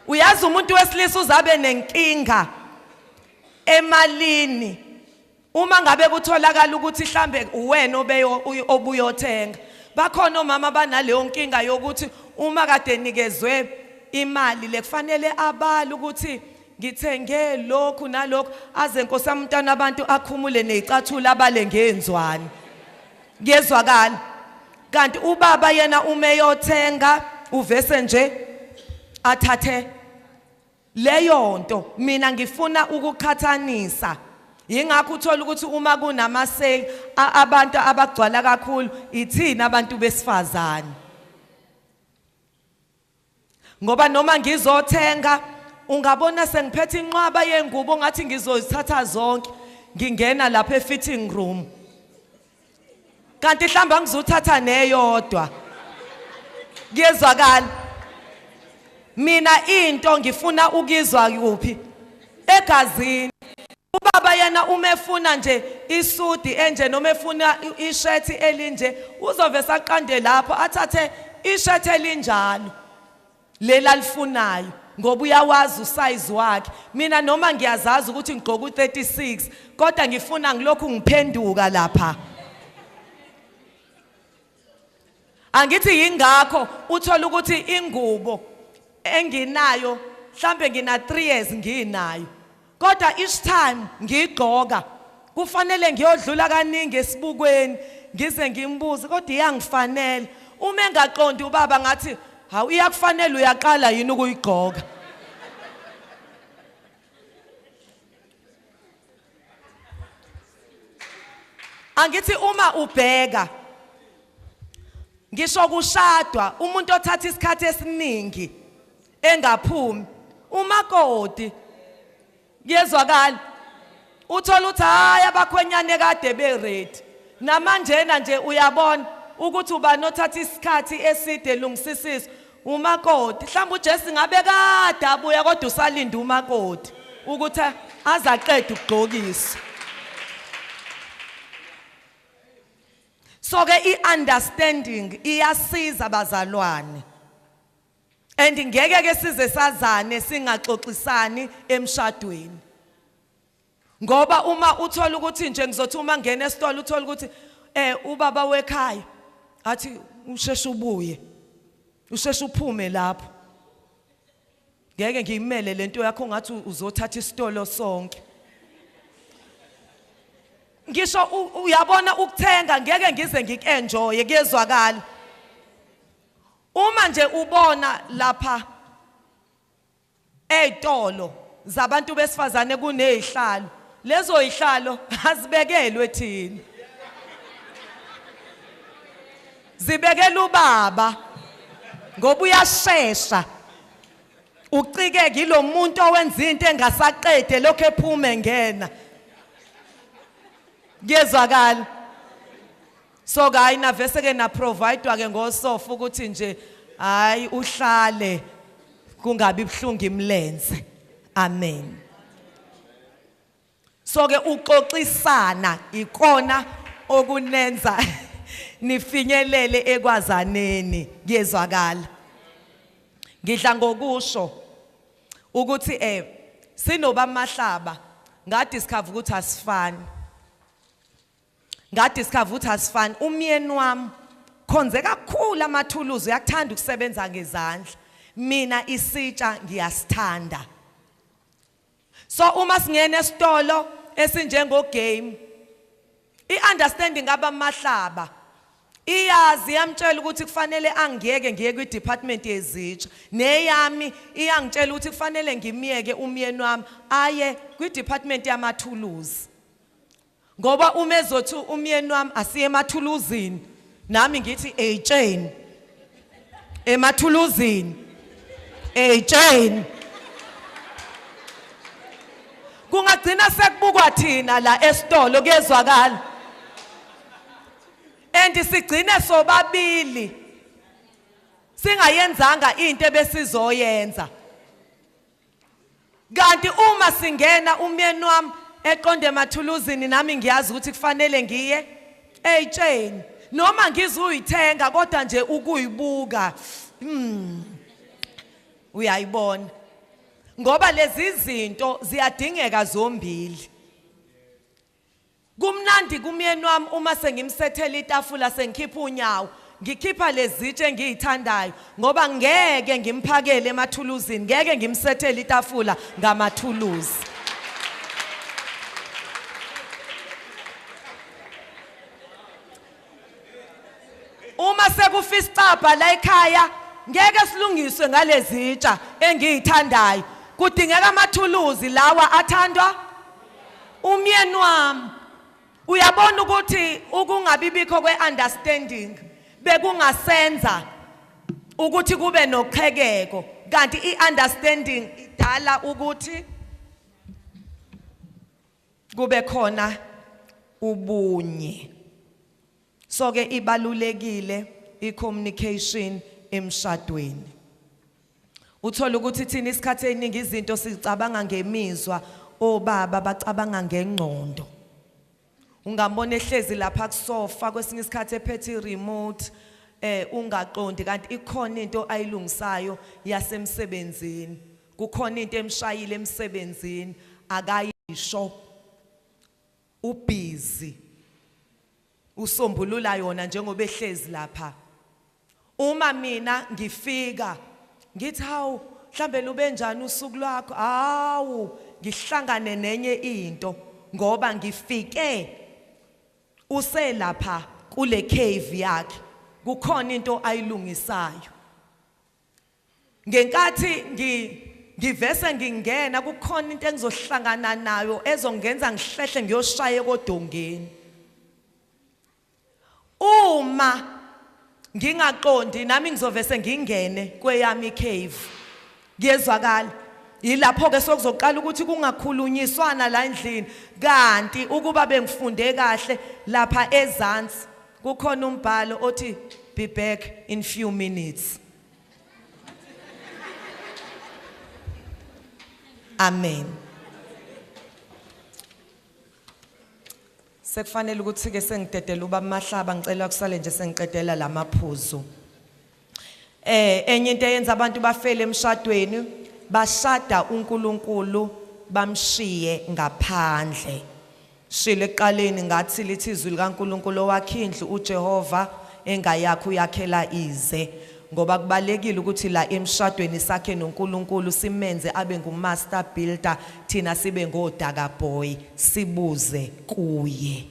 Uyazi umuntu wesilisa uzabe nenkinga emalini uma ngabe kutholakala ukuthi mhlambe uwena obeyo obuyothenga. Bakhona omama banaleyo nkinga yokuthi uma kade nikezwe imali le kufanele abale ukuthi ngithenge lokhu nalokhu, aze Nkosi yami umntwana abantu akhumule nezicathulo abale ngenzwani. Kuyezwakala? Kanti ubaba yena uma eyothenga uvese nje athathe leyo nto. Mina ngifuna ukuqhathanisa. Yingakho uthola ukuthi uma kunama sale abantu abagcwala kakhulu ithina abantu besifazane. Ngoba noma ngizothenga ungabona sengiphethe inqwaba yengubo ngathi ngizozithatha zonke, ngingena lapha e-fitting room, kanti mhlawumbe angizuthatha neyodwa. Kuyezwakala? Mina into ngifuna ukizwa kuphi? Egazini. Ubaba yena uma efuna nje isudi enje noma efuna ishethi elinje, uzove saqande lapho athathe ishethi elinjalo lela alifunayo. ngoba uyawazi usize wakhe. Mina noma ngiyazazi ukuthi ngigqoka u36 kodwa ngifuna ngilokhu ngiphenduka lapha. Angithi yingakho uthola ukuthi ingubo enginayo mhlambe ngina 3 years nginayo, kodwa each time ngigqoka kufanele ngiyodlula kaningi esibukweni ngize ngimbuze, kodwa iyangifanele. Uma engaqondi ubaba ngathi hawu iyakufanele, uyaqala yini ukuyigqoka? Angithi uma ubheka ngisho kushadwa umuntu othatha isikhathi esiningi engaphumi umakoti, kuyezwakala uthola ukuthi hayi abakhwenyane kade be ready namanjena nje uyabona ukuthi ubani othatha isikhathi eside lungisisisa umakoti. Mhlawumbe uJesu ngabe kade abuya kodwa usalinda umakoti ukuthi azaqede ukugqokisa. So ke i-understanding iyasiza bazalwane, and ngeke ke size sazane singaxoxisani emshadweni. Ngoba uma uthola ukuthi nje ngizothi uma ngena esitolo uthola ukuthi ubaba wekhaya athi usheshe ubuye, usheshe uphume lapho, ngeke ngiyimele lento yakho ngathi uzothatha isitolo sonke. Ngisho uyabona ukuthenga ngeke ngize ngikenjoye, kuyezwakala. Uma nje ubona lapha ey'tolo zabantu besifazane kunezihlalo, lezo zihlalo azibekelwe thina, zibekela ubaba ngoba uyashesha ucikeke ilo muntu owenza into engasaqede lokho ephume ngena, kuyezwakala. So hayi navese ke na provide ke ngosofa ukuthi nje hayi uhlale kungabi buhlungu imlenze. Amen. So ke uxoxisana ikona okunenza nifinyelele ekwazaneni, kuyezwakala. Ngidla ngokusho ukuthi sinobamahlaba ngadiscover ukuthi asifani. Ngadiscover ukuthi asifani. Umyeni wami khonze kakhulu amathuluzi, uyakuthanda ukusebenza ngezandla. Mina isitsha ngiyasithanda. So uma singena esitolo esinjengo game, i-understanding abamahlaba iyazi, iyamtshela ukuthi kufanele angiyeke ngiye kwi-department yezitsha, neyami iyangitshela ukuthi kufanele ngimiyeke umyeni wami aye kwi-department yamathuluzi. Ngoba uma ezothi umyeni wami asiye emathuluzini, nami ngithi eyitsheni emathuluzini, eyitsheni, kungagcina sekubukwa thina la esitolo, kuyezwakala. And sigcine sobabili singayenzanga into ebesizoyenza. Kanti uma singena umyeni wami eqonde emathuluzini, nami ngiyazi ukuthi kufanele ngiye eyitsheni, noma ngizuyithenga kodwa nje ukuyibuka uyayibona, ngoba lezi zinto ziyadingeka zombili. Kumnandi kumyeni wami uma sengimsethela itafula sengikhipha unyawo, ngikhipha lezitshe engiyithandayo, ngoba ngeke ngimphakele emathuluzini, ngeke ngimsethele itafula ngamathuluzi. Uma sekufa isicabha la ekhaya ngeke silungiswe ngalezitsha engiyithandayo, kudingeka amathuluzi lawa athandwa umyeni wami. Uyabona ukuthi ukungabibikho kwe-understanding bekungasenza ukuthi kube noqhekeko, kanti i-understanding idala ukuthi kube khona ubunye. So ke ibalulekile i-communication emshadweni. Uthola ukuthi thina isikhathi esiningi izinto sicabanga ngemizwa, obaba bacabanga ngengqondo. Ungambona ehlezi lapha kusofa kwesinye isikhathi ephethe i-remote, ungaqondi kanti ikhona into ayilungisayo yasemsebenzini. Kukhona into emshayile emsebenzini akayisho, ubhizi usombulula yona njengoba ehlezi lapha. Uma mina ngifika ngithi hawu mhlambe lube njani usuku lwakho, hawu ngihlangane nenye into ngoba ngifike uselapha kule cave yakhe, kukhona into ayilungisayo. Ngenkathi ngivese ngingena kukhona into engizohlangana nayo ezongenza ngihlehle ngiyoshaya kodongeni. Uma ngingaqondi nami ngizovese ngingene kweyami cave. Kuyezwakala. Yilapho ke sokuzoqala ukuthi kungakhulunyiswana la endlini, kanti ukuba bengifunde kahle lapha ezansi kukhona umbhalo othi be back in few minutes. Amen. Sekufanele ukuthi ke sengidedela uba Mahlaba, ngicela kusale nje sengiqedela lamaphuzu. Enye into eyenza abantu bafele emshadweni, bashada uNkulunkulu bamshiye ngaphandle. Shilo ekuqaleni ngathi lithi izwi likaNkulunkulu owakhe indlu uJehova engayakho uyakhela ize, ngoba kubalekile ukuthi la emshadweni sakhe noNkulunkulu simenze abe ngumaster builder, thina sibe ngodaka boy, sibuze kuye.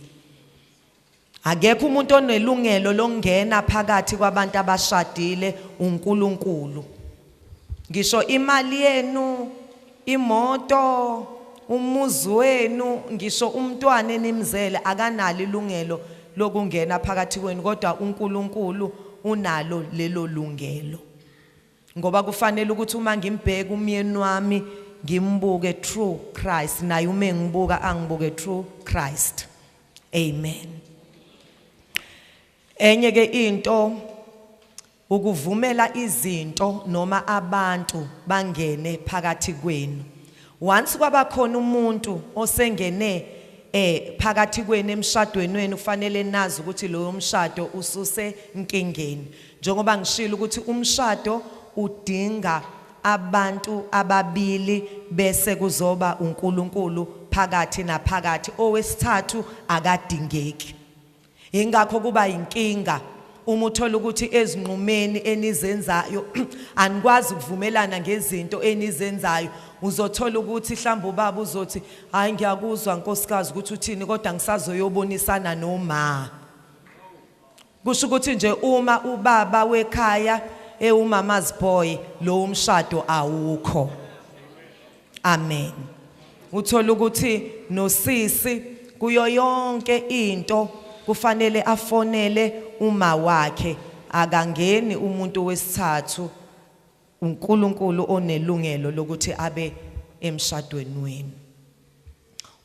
Akekho umuntu onelungelo lokungena phakathi kwabantu abashadile, uNkulunkulu. Ngisho imali yenu, imoto, umuzi wenu, ngisho umntwana enimzele akanalo ilungelo lokungena phakathi kwenu, kodwa uNkulunkulu unalo lelo lungelo. Ngoba kufanele ukuthi uma ngimbheka umyeni wami ngimbuke through Christ, naye uma engibuka angibuke through Christ. Amen. Enye ke into, ukuvumela izinto noma abantu bangene phakathi kwenu. Once kwabakhona umuntu osengene phakathi kwenu emshadweni wenu, kufanele nazi ukuthi loyo mshado ususe nkingeni. Njengoba ngishilo ukuthi umshado udinga abantu ababili bese kuzoba uNkulunkulu phakathi naphakathi, owesithathu akadingeki. Ingakho kuba inkinga uma uthola ukuthi ezinqumeni enizenzayo anikwazi ukuvumelana ngezinto enizenzayo. Uzothola ukuthi mhlawumbe ubaba uzothi hayi ngiyakuzwa nkosikazi ukuthi uthini, kodwa ngisazoyobonisana noma. Kusho ukuthi nje uma ubaba wekhaya ewumama's boy, lo umshado awukho. Amen. Uthola ukuthi nosisi kuyo yonke into kufanele afonele uma wakhe, akangeni umuntu wesithathu, uNkulunkulu onelungelo lokuthi abe emshadweni wenu.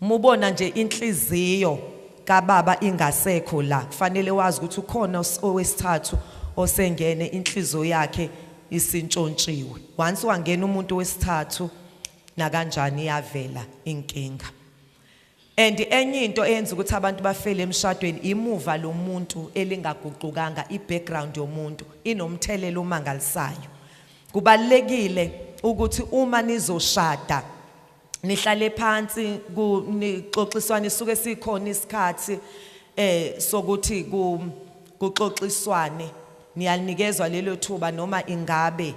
Mubona nje inhliziyo kababa ingasekho la, kufanele wazi ukuthi ukhona owesithathu osengene, inhliziyo yakhe isintshontshiwe. Once wangena umuntu wesithathu nakanjani iyavela inkinga. And enye into eyenza ukuthi abantu bafele emshadweni, imuva lomuntu elingaguqukanga, i-background yomuntu inomthelela omangalisayo. Kubalulekile ukuthi uma nizoshada nihlale phansi nixoxiswane, suke sikhona isikhathi sokuthi kuxoxiswane, niyanikezwa lelo thuba noma ingabe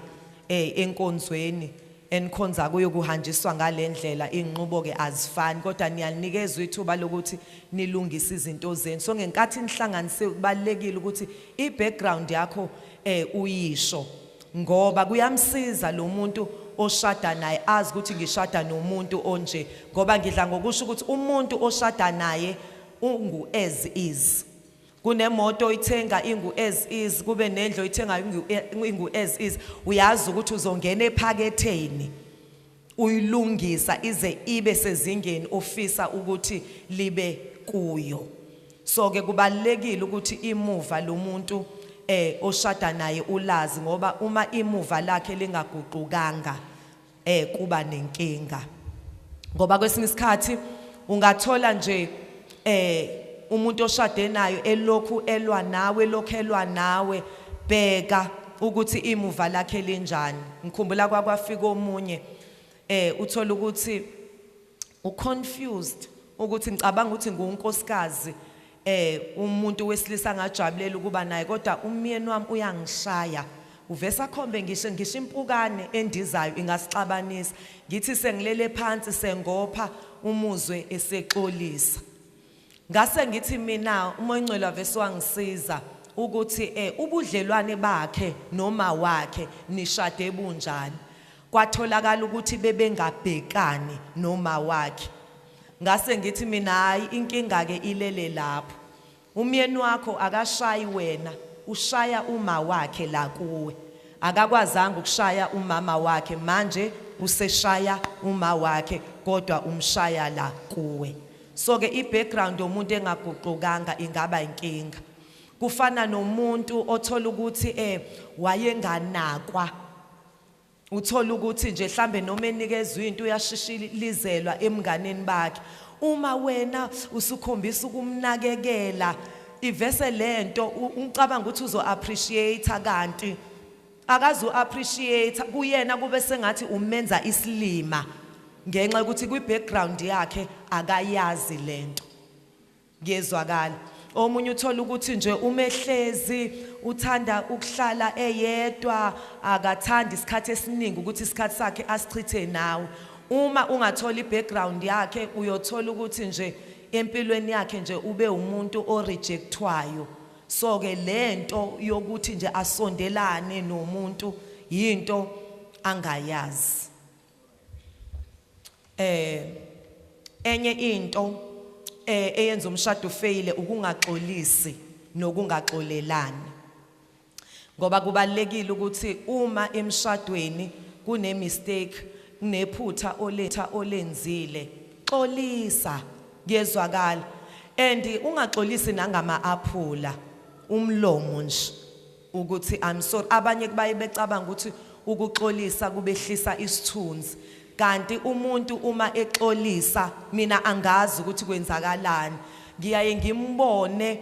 enkonzweni enikhonza kuyo kuhanjiswa ngalendlela, inqubo ke azifani, kodwa niyanikezwa ithuba lokuthi nilungise izinto zenu. So ngenkathi nihlanganise kubalulekile ukuthi i-background yakho uyisho, ngoba kuyamsiza lo muntu oshada naye azi ukuthi ngishada nomuntu onje, ngoba ngidla ngokusho ukuthi umuntu oshada naye ungu as is. Kunemoto oyithenga ingu as is, kube nendlu oyithenga ingu as is. Uyazi ukuthi uzongena ephaketheni uyilungisa ize ibe sezingeni ofisa ukuthi libe kuyo. So ke kubalulekile ukuthi imuva lomuntu oshada naye ulazi, ngoba uma imuva lakhe lingaguqukanga kuba nenkinga. Ngoba kwesinye isikhathi ungathola nje umuntu oshade naye elokhu elwa nawe, elokhu elwa nawe, bheka ukuthi imuva lakhe linjani. Ngikhumbula kwakwafika omunye Uthola ukuthi u-confused ukuthi ngicabanga ukuthi ngunkosikazi, umuntu wesilisa angajabulela ukuba naye, kodwa umyeni wami uyangishaya. Uvesa khombe ngisho impukane endizayo ingasixabanisa. Ngithi sengilele phansi sengopha umuzwe esexolisa. Ngase ngithi mina uMoya oNgcwele wavese wangisiza ukuthi ubudlelwane bakhe noma wakhe nishade bunjani. Kwatholakala ukuthi bebengabhekani noma wakhe. Ngase ngithi mina hayi, inkinga ke ilele lapho. Umyeni wakho akashayi wena, ushaya uma wakhe la kuwe. Akakwazanga ukushaya umama wakhe, manje useshaya uma wakhe kodwa umshaya la kuwe. So ke i-background yomuntu engaguqukanga ingaba inkinga. Kufana nomuntu othola ukuthi wayenganakwa. Uthola ukuthi nje mhlambe noma enikezwe into uyashishilizelwa emnganeni bakhe. Uma wena usukhombisa ukumnakekela, ivese lento ucabanga ukuthi uzo appreciate, kanti akazu appreciate kuyena, kube sengathi umenza isilima ngenxa yokuthi kwi background yakhe akayazi lento. Ngiyezwakala. Omunye uthola ukuthi nje umehlezi uthanda ukuhlala eyedwa, akathandi isikhathi esiningi ukuthi isikhathi sakhe asichithe nawe. Uma ungathola i-background yakhe uyothola ukuthi nje empilweni yakhe nje ube umuntu orejectwayo. So ke lento yokuthi nje asondelane nomuntu yinto angayazi. Enye into eyenza umshado ufeyile ukungaxolisi nokungaxolelani. Ngoba kubalekile ukuthi uma emshadweni kune mistake, kunephutha oletha olenzile, xolisa, kuyezwakala. And ungaxolisi nangama aphula, umlomo nje ukuthi I'm sorry. Abanye kubaye becabanga ukuthi ukuxolisa kubehlisa isithunzi, kanti umuntu uma exolisa mina angazi ukuthi kwenzakalani. Ngiyaye ngimbone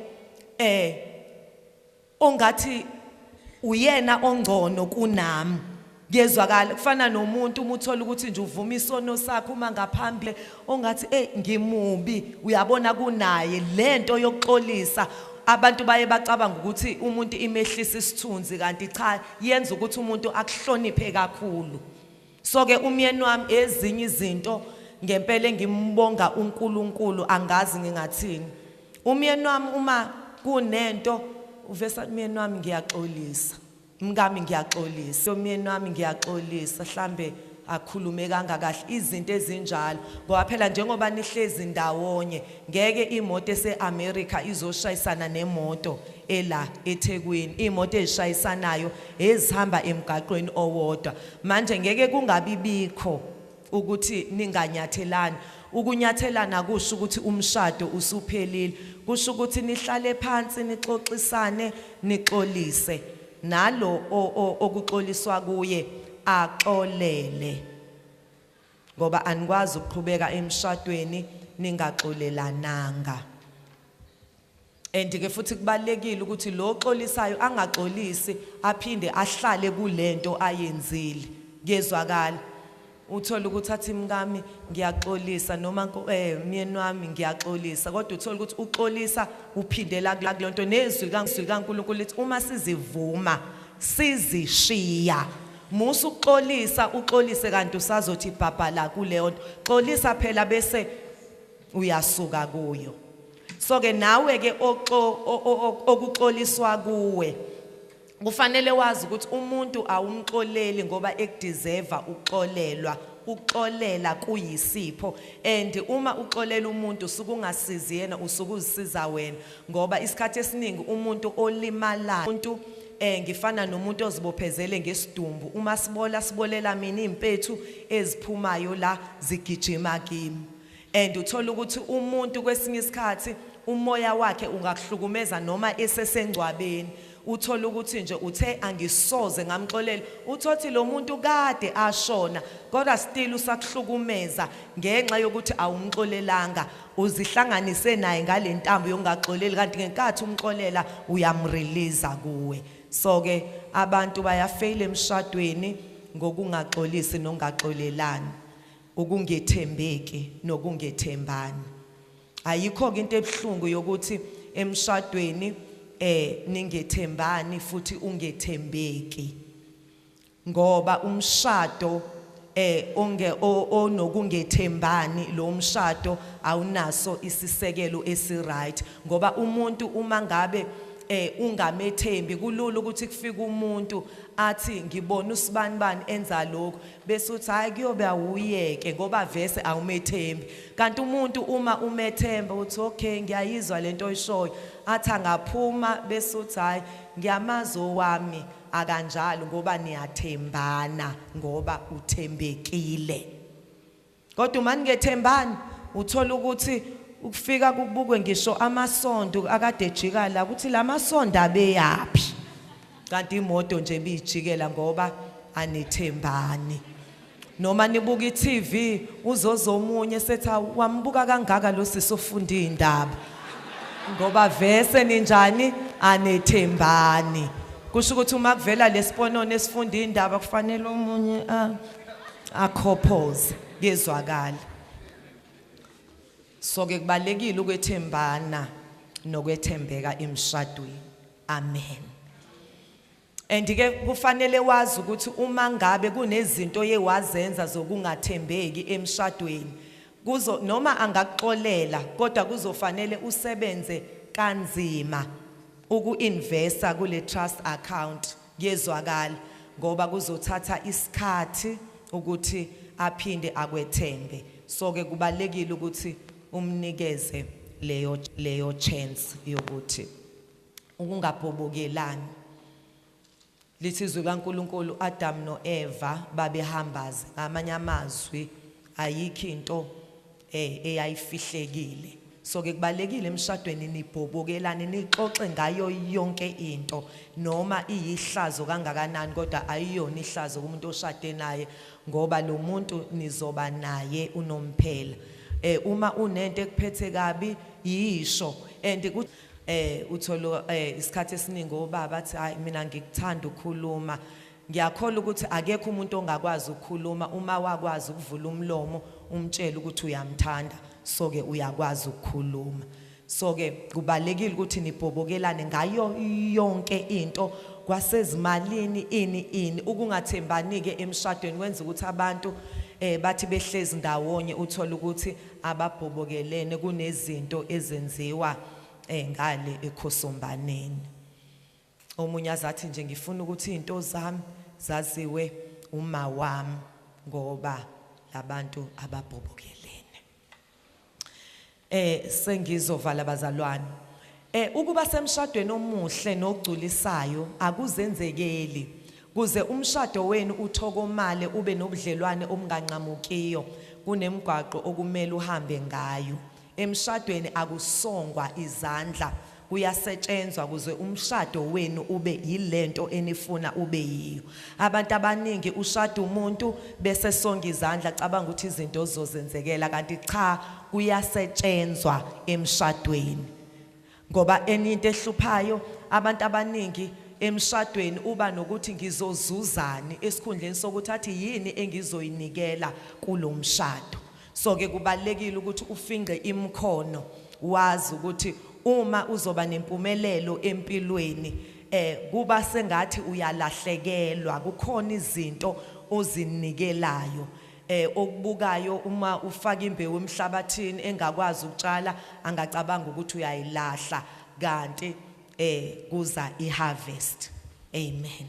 ongathi uyena ongcono kunami. Kuyezwakala. Kufana nomuntu uma uthola ukuthi nje uvuma isono sakho uma ngaphambili ongathi ngimubi, uyabona kunaye. Lento yokuxolisa abantu baye bacabanga ukuthi umuntu imehlisa isithunzi, kanti cha, yenza ukuthi umuntu akuhloniphe kakhulu. So ke umyeni wami ezinye izinto ngempela ngimbonga uNkulunkulu, angazi ngingathini. Umyeni wami uma kunento uvesa, umyeni wami ngiyaxolisa, mkami ngiyaxolisa, umyeni wami ngiyaxolisa, mhlambe akhulume kangakahle, izinto ezinjalo. Ngoba phela njengoba nihlezi ndawonye, ngeke imoto ese-America izoshayisana nemoto ela eThekwini. Imoto ezishayisanayo ezihamba emgaqweni owodwa. Manje ngeke kungabi bikho ukuthi ninganyathelani. Ukunyathelana kusho ukuthi umshado usuphelile, kusho ukuthi nihlale phansi nixoxisane, nixolise. Nalo okuxoliswa kuye axolele, ngoba anikwazi ukuqhubeka emshadweni ningaxolelananga. And ke futhi kubalekile ukuthi lo oxolisayo angaxolisi aphinde ahlale kulento ayenzile. Kuyezwakala. Uthola ukuthi athi mkami ngiyaxolisa noma myeni wami ngiyaxolisa, kodwa uthola ukuthi uxolisa uphindela kulonto. Nezwi kaNkulunkulu lithi uma sizivuma sizishiya. Musa ukuxolisa, uxolise kanti usazothi bhabhala kuleyo nto. Xolisa phela bese uyasuka kuyo. So ke nawe ke okuxoliswa kuwe kufanele wazi ukuthi umuntu awumxoleli ngoba ekudeserve ukuxolelwa. Ukuxolela kuyisipho, and uma uxolela umuntu usuke ungasizi yena, usuke uzisiza wena. Ngoba isikhathi esiningi umuntu olimalayo, umuntu ngifana nomuntu ozibophezele ngesidumbu, uma sibola sibolela mina impethu eziphumayo la zigijima kimi. And uthola ukuthi umuntu kwesinye isikhathi umoya wakhe ungakuhlukumeza noma esesengcwabeni. Uthola ukuthi nje uthe angisoze ngamxolela, uthothi lo muntu kade ashona kodwa still usakuhlukumeza ngenxa yokuthi awumxolelanga, uzihlanganise naye ngalentambo yokungaxoleli, kanti ngenkathi umxolela uyamrelease kuwe. So ke abantu bayafeyila emshadweni ngokungaxolisi nokungaxolelani. Ukungethembeki nokungethembani. Ayikho ke into ebhlungu yokuthi emshadweni ningethembani futhi ungethembeki. Ngoba umshado onokungethembani, lo mshado awunaso isisekelo esiright, ngoba umuntu uma ngabe ungamethembi, kulula ukuthi kufike umuntu athi ngibona usibanibani enza lokho, bese uthi hayi kuyobe awuyeke ngoba vese awumethembi. Kanti umuntu uma umethemba uthi okay ngiyayizwa lento oyishoyo, athi angaphuma bese uthi hayi ngiyamazi owami akanjalo, ngoba niyathembana, ngoba uthembekile. Kodwa uma ningethembani uthola ukuthi ukufika kubukwe ngisho amasondo akade ejika la, ukuthi lamasondo abeyaphi, kanti imoto nje ibijikela ngoba anithembani. Noma nibuka iTV uzozomunye sethi wambuka kangaka lo sisi ofunda indaba, ngoba vese ninjani, anethembani. Kusho ukuthi uma kuvela lesiponono esifunda indaba kufanele omunye akhophoze, kezwakala. So ke kubalekile ukwethembana nokwethembeka emshadweni. Amen. And ke kufanele wazi ukuthi uma ngabe kunezinto oyewazenza zokungathembeki emshadweni, kuzo noma angakuxolela kodwa kuzofanele usebenze kanzima uku-investa kule trust account, kuyezwakala, ngoba kuzothatha isikhathi ukuthi aphinde akwethembe. So ke kubalekile ukuthi umnikeze leyo chance yokuthi ukungabhobokelani. Lithi izwi kaNkuluNkulu Adam noEva babehambaze, ngamanye amazwi ayikho into eyayifihlekile. So ke kubalekile emshadweni nibhobokelane, nixoxe ngayo yonke into, noma iyihlazo kangakanani, kodwa ayiyona ihlazo kumuntu oshade naye, ngoba lo muntu nizoba naye unomphela. Uma unento ekuphethe kabi yisho. And uthola isikhathi esiningi obaba athi hayi mina ngikuthanda ukukhuluma. Ngiyakholwa ukuthi akekho umuntu ongakwazi ukukhuluma uma wakwazi ukuvula umlomo umtshele ukuthi uyamthanda, so ke uyakwazi ukukhuluma. So ke kubalekile ukuthi nibhobokelane ngayo yonke into, kwasezimalini ini ini. Ukungathembani ke emshadweni kwenza ukuthi abantu bathi behlezi ndawonye uthola ukuthi ababhobokelene, kunezinto ezenziwa ngale ekhosombaneni. Omunye azathi nje ngifuna ukuthi izinto zami zaziwe uma wami, ngoba labantu ababhobokelene. Sengizovala bazalwane. Ukuba semshadweni omuhle nogculisayo akuzenzekeli. Kuze umshado wenu uthokomale ube nobudlelwane obunganqamukiyo, kunemigwaqo okumele uhambe ngayo. Emshadweni akusongwa izandla, kuyasetshenzwa kuze umshado wenu ube yilento enifuna ube yiyo. Abantu abaningi ushada umuntu bese songa izandla, cabanga ukuthi izinto zizozenzekela, kanti cha, kuyasetshenzwa emshadweni. Ngoba enye into ehluphayo abantu abaningi emshadweni uba nokuthi ngizozuzani esikhundleni sokuthi athi yini engizoyinikela kulomshado. So ke kubalekile ukuthi ufinqe imikhono, wazi ukuthi uma uzoba nempumelelo empilweni kuba sengathi uyalahlekelwa, kukhona izinto ozinikelayo. Okubukayo uma ufaka imbewu emhlabathini engakwazi ukutshala, angacabanga ukuthi uyayilahla, kanti kuza iharvest. Amen.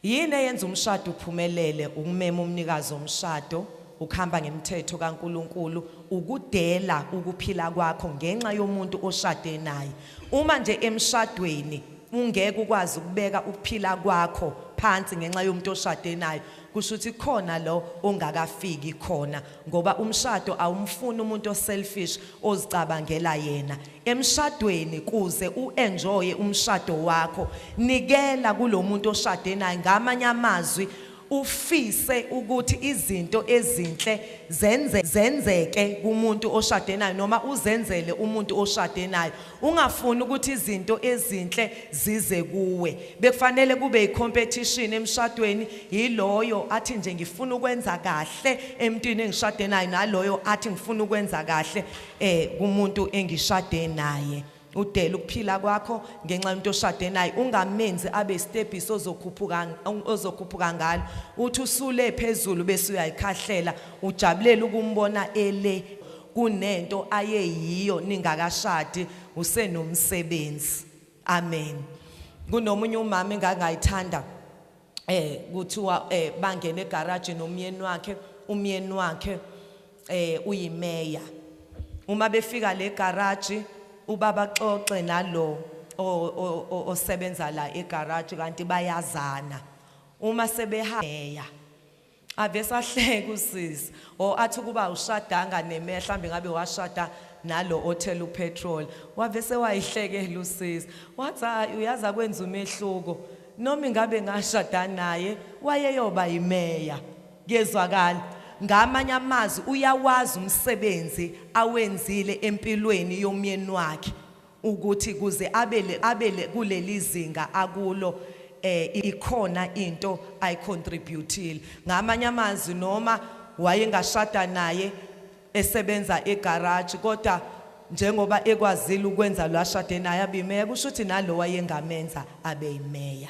Yini eyenza umshado uphumelele? Ukumema umnikazi womshado, ukuhamba ngemithetho kaNkuluNkulu, ukudela ukuphila kwakho ngenxa yomuntu oshade naye. Uma nje emshadweni ungeke ukwazi ukubeka ukuphila kwakho phansi ngenxa yomuntu oshade naye, kusho ukuthi khona lo ongakafiki khona, ngoba umshado awumfuni umuntu oselfish ozicabangela yena. Emshadweni kuze uenjoye umshado wakho, nikela kulomuntu oshade naye. Ngamanye amazwi, Ufise ukuthi izinto ezinhle zenzeke kumuntu oshade naye noma uzenzele umuntu oshade naye. Ungafuni ukuthi izinto ezinhle zize kuwe. Bekufanele kube icompetition emshadweni, yiloyo athi nje ngifuna ukwenza kahle emntwini engishade naye, naloyo athi ngifuna ukwenza kahle kumuntu engishade naye. Udela ukuphila kwakho ngenxa yomuntu oshade naye, ungamenzi abe step ozokhuphuka ngalo. Uthi usule phezulu bese uyayikhahlela, ujabulela ukumbona ele kunento ayeyiyo ningakashadi, usenomsebenzi. Amen. Kunomunye umama engangayithanda, kuthiwa bangena egarage nomyeni wakhe, umyeni wakhe uyimeya. Uma befika le garage, ubaba xoxe nalo osebenza la egarage, kanti bayazana. Uma sebehameya ave sahleka usisi, o athi kuba ushadanga nemeya, mhlambe ngabe washada nalo othela upetrol. Wave sewayihlekela usisi, wathi hayi uyaza kwenza umehluko, noma ingabe ngashada naye wayeyoba yimeya. Kuyezwakala. Ngamanye amazwi uyawazi umsebenzi awenzile empilweni yomyeni wakhe ukuthi kuze abele kuleli zinga akulo, ikhona into ayicontributile. Ngamanye amazwi noma wayengashada naye esebenza egarage, kodwa njengoba ekwazile ukwenza lo ashade naye abe yimeya, kusho ukuthi nalo wayengamenza abe yimeya.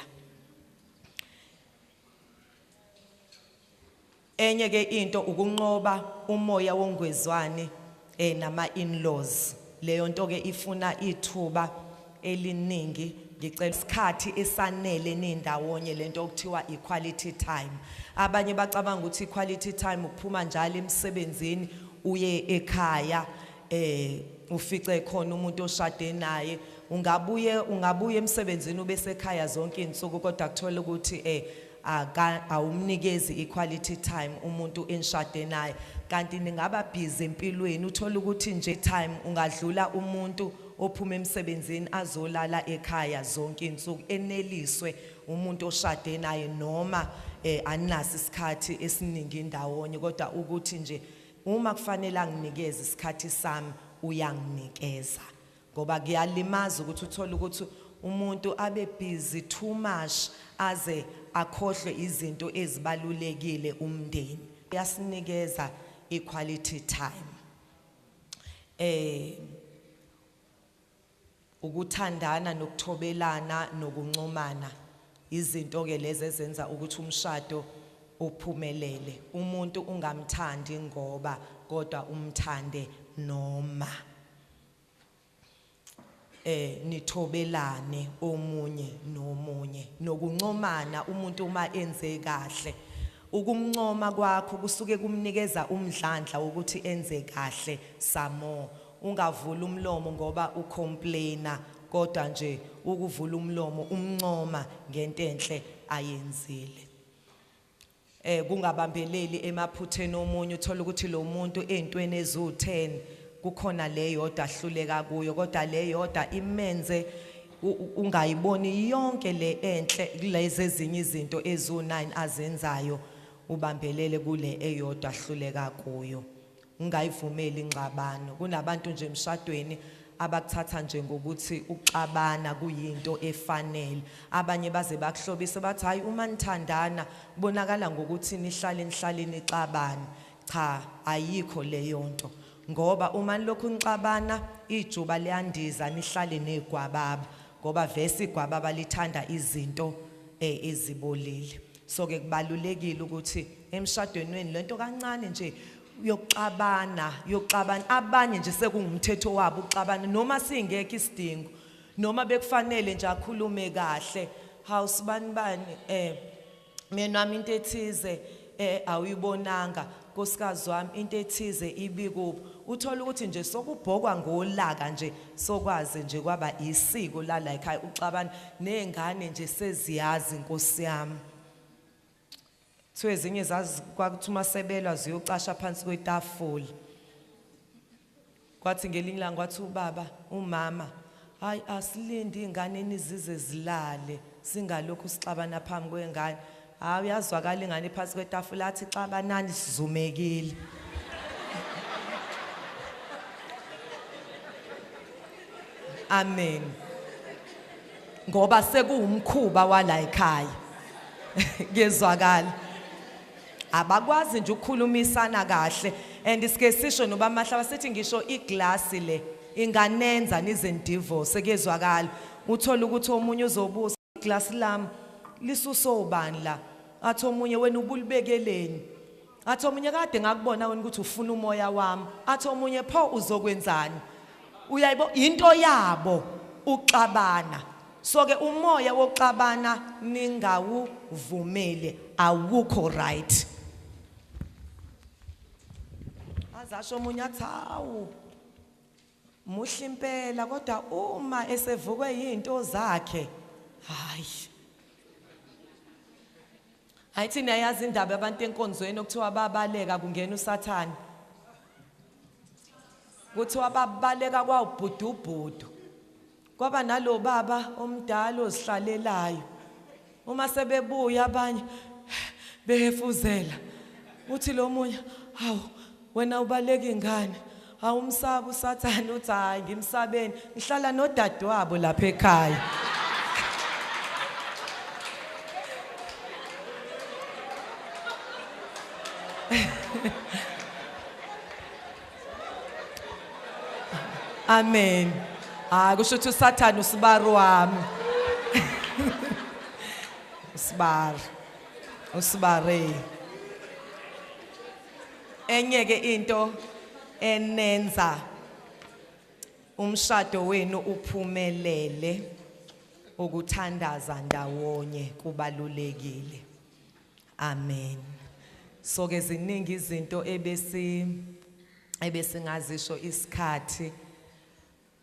Enye ke into ukunqoba umoya wongwezwane nama in-laws. Leyo nto ke ifuna ithuba eliningi. Ngicela isikhathi esanele nindawonye, lento okuthiwa equality time. Abanye bacabanga ukuthi equality time ukuphuma njalo emsebenzini uye ekhaya, ufice khona umuntu oshade naye. Ungabuye emsebenzini ube sekhaya zonke izinsuku, kodwa kuthola ukuthi awumnikezi equality time umuntu enishade naye. Kanti ningaba busy empilweni, uthola ukuthi nje time ungadlula umuntu ophuma emsebenzini azolala ekhaya zonke izinsuku, eneliswe umuntu oshade naye, noma aninaso isikhathi esiningi ndawonye, kodwa ukuthi nje uma kufanele anginikeze isikhathi sami uyanginikeza. Ngoba kuyalimaza ukuthi uthole ukuthi umuntu abe busy too much aze akhohlwe izinto ezibalulekile umndeni. Uyasinikeza equality time. Ukuthandana nokuthobelana nokuncomana, izinto ke lezi ezenza ukuthi umshado uphumelele. Umuntu ungamthandi ngoba, kodwa umthande noma nithobelane omunye nomunye, nokuncomana umuntu uma enze kahle. Ukumncoma kwakho kusuke kumnikeza umdlandla wokuthi enze kahle samo. Ungavula umlomo ngoba ucomplaina, kodwa nje ukuvula umlomo umncoma ngento enhle ayenzile. Kungabambeleli emaphutheni omunye, uthola ukuthi lo muntu ezintweni eziwu10 kukhona le yodwa ahluleka kuyo, kodwa le yodwa imenze ungayiboni yonke le enhle kulezi ezinye izinto eziwu9 azenzayo, ubambelele kule eyodwa ahluleka kuyo. Ungayivumeli ingxabano. Kunabantu nje emshadweni abakuthatha nje ngokuthi ukuxabana kuyinto efanele. Abanye baze bakuhlobise bathi hayi uma nithandana kubonakala ngokuthi nihlale nihlale nixabane. Cha, ayikho leyo nto. Ngoba uma nilokhu nixabana ijuba liyandiza nihlale negwababa, ngoba vese igwababa lithanda izinto ezibolile. So ke kubalulekile ukuthi emshadweni wenu lento kancane nje yokuxabana abanye nje sekungumthetho wabo ukuxabana, noma singekho isidingo, noma bekufanele nje akhulume kahle. Hawu sibani bani, mina wami into ethize awuyibonanga, nkosikazi wami into ethize ibikubo. Uthola ukuthi nje sokubhokwa ngolaka nje, sokwazi nje kwaba isiko la la ekhaya uxabana nezingane nje seziyazi nkosi yami. Kuthiwa ezinye zazi kwakuthi uma sebelwa ziyocasha phansi kwetafula. Kwathi ngelinye ilanga kwathi ubaba, umama, hayi asilinde izingane nizize zilale, singalokhu sixabana phambi kwengane. Hayi, uyazwakala ingane phansi kwetafula athi xabanani sizumekile. Amen. Ngoba sekuwumkhuba wala ekhaya. Kuyezwakala. Abakwazi nje ukukhulumisana kahle. And sike sisho noba Mahlaba sithi ngisho iglasi le inganenza nize divorce. Kuyezwakala. Uthola ukuthi omunye uzobuza iglasi lami lisuso ubani la, athi omunye wena ubulibekeleni, athi omunye kade ngakubona wena ukuthi ufuna umoya wami, athi omunye pho uzokwenzani. Uyayibo into yabo uxabana. So ke umoya wokuxabana ningawuvumeli, awukho right. Azasho omunye athi hawu muhle impela, kodwa uma esevukwe izinto zakhe, hayi. Ayithi niyayazi indaba abantu enkonzweni okuthiwa babaleka kungena uSathane. Kuthiwa babaleka kwawubhudubhudu. Kwaba nalo baba omdala ozihlalelayo. Uma sebebuya abanye behefuzela. Uthi lo munye, hawu wena ubaleka ingane. Awumsabi uSathane? Uthi hayi ngimsabeni, ngihlala nodadewabo lapha ekhaya. Amen. Hayi kusho ukuthi uSathane usibari wami. Usibari. Usibare. Enye ke into enenza umshado wenu uphumelele, ukuthandaza ndawonye kubalulekile. Amen. So ke ziningi izinto ebesingazisho isikhathi.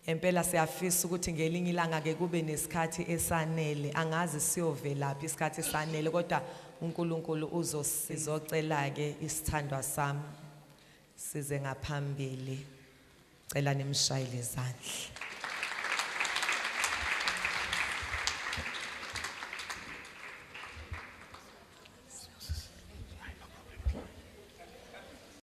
Empela siyafisa ukuthi ngelinye ilanga ke kube nesikhathi esanele. Angazi siyovelaphi isikhathi esanele, kodwa uNkulunkulu uzosizocela ke isithandwa sami size ngaphambili. Cela nimshayele izandla.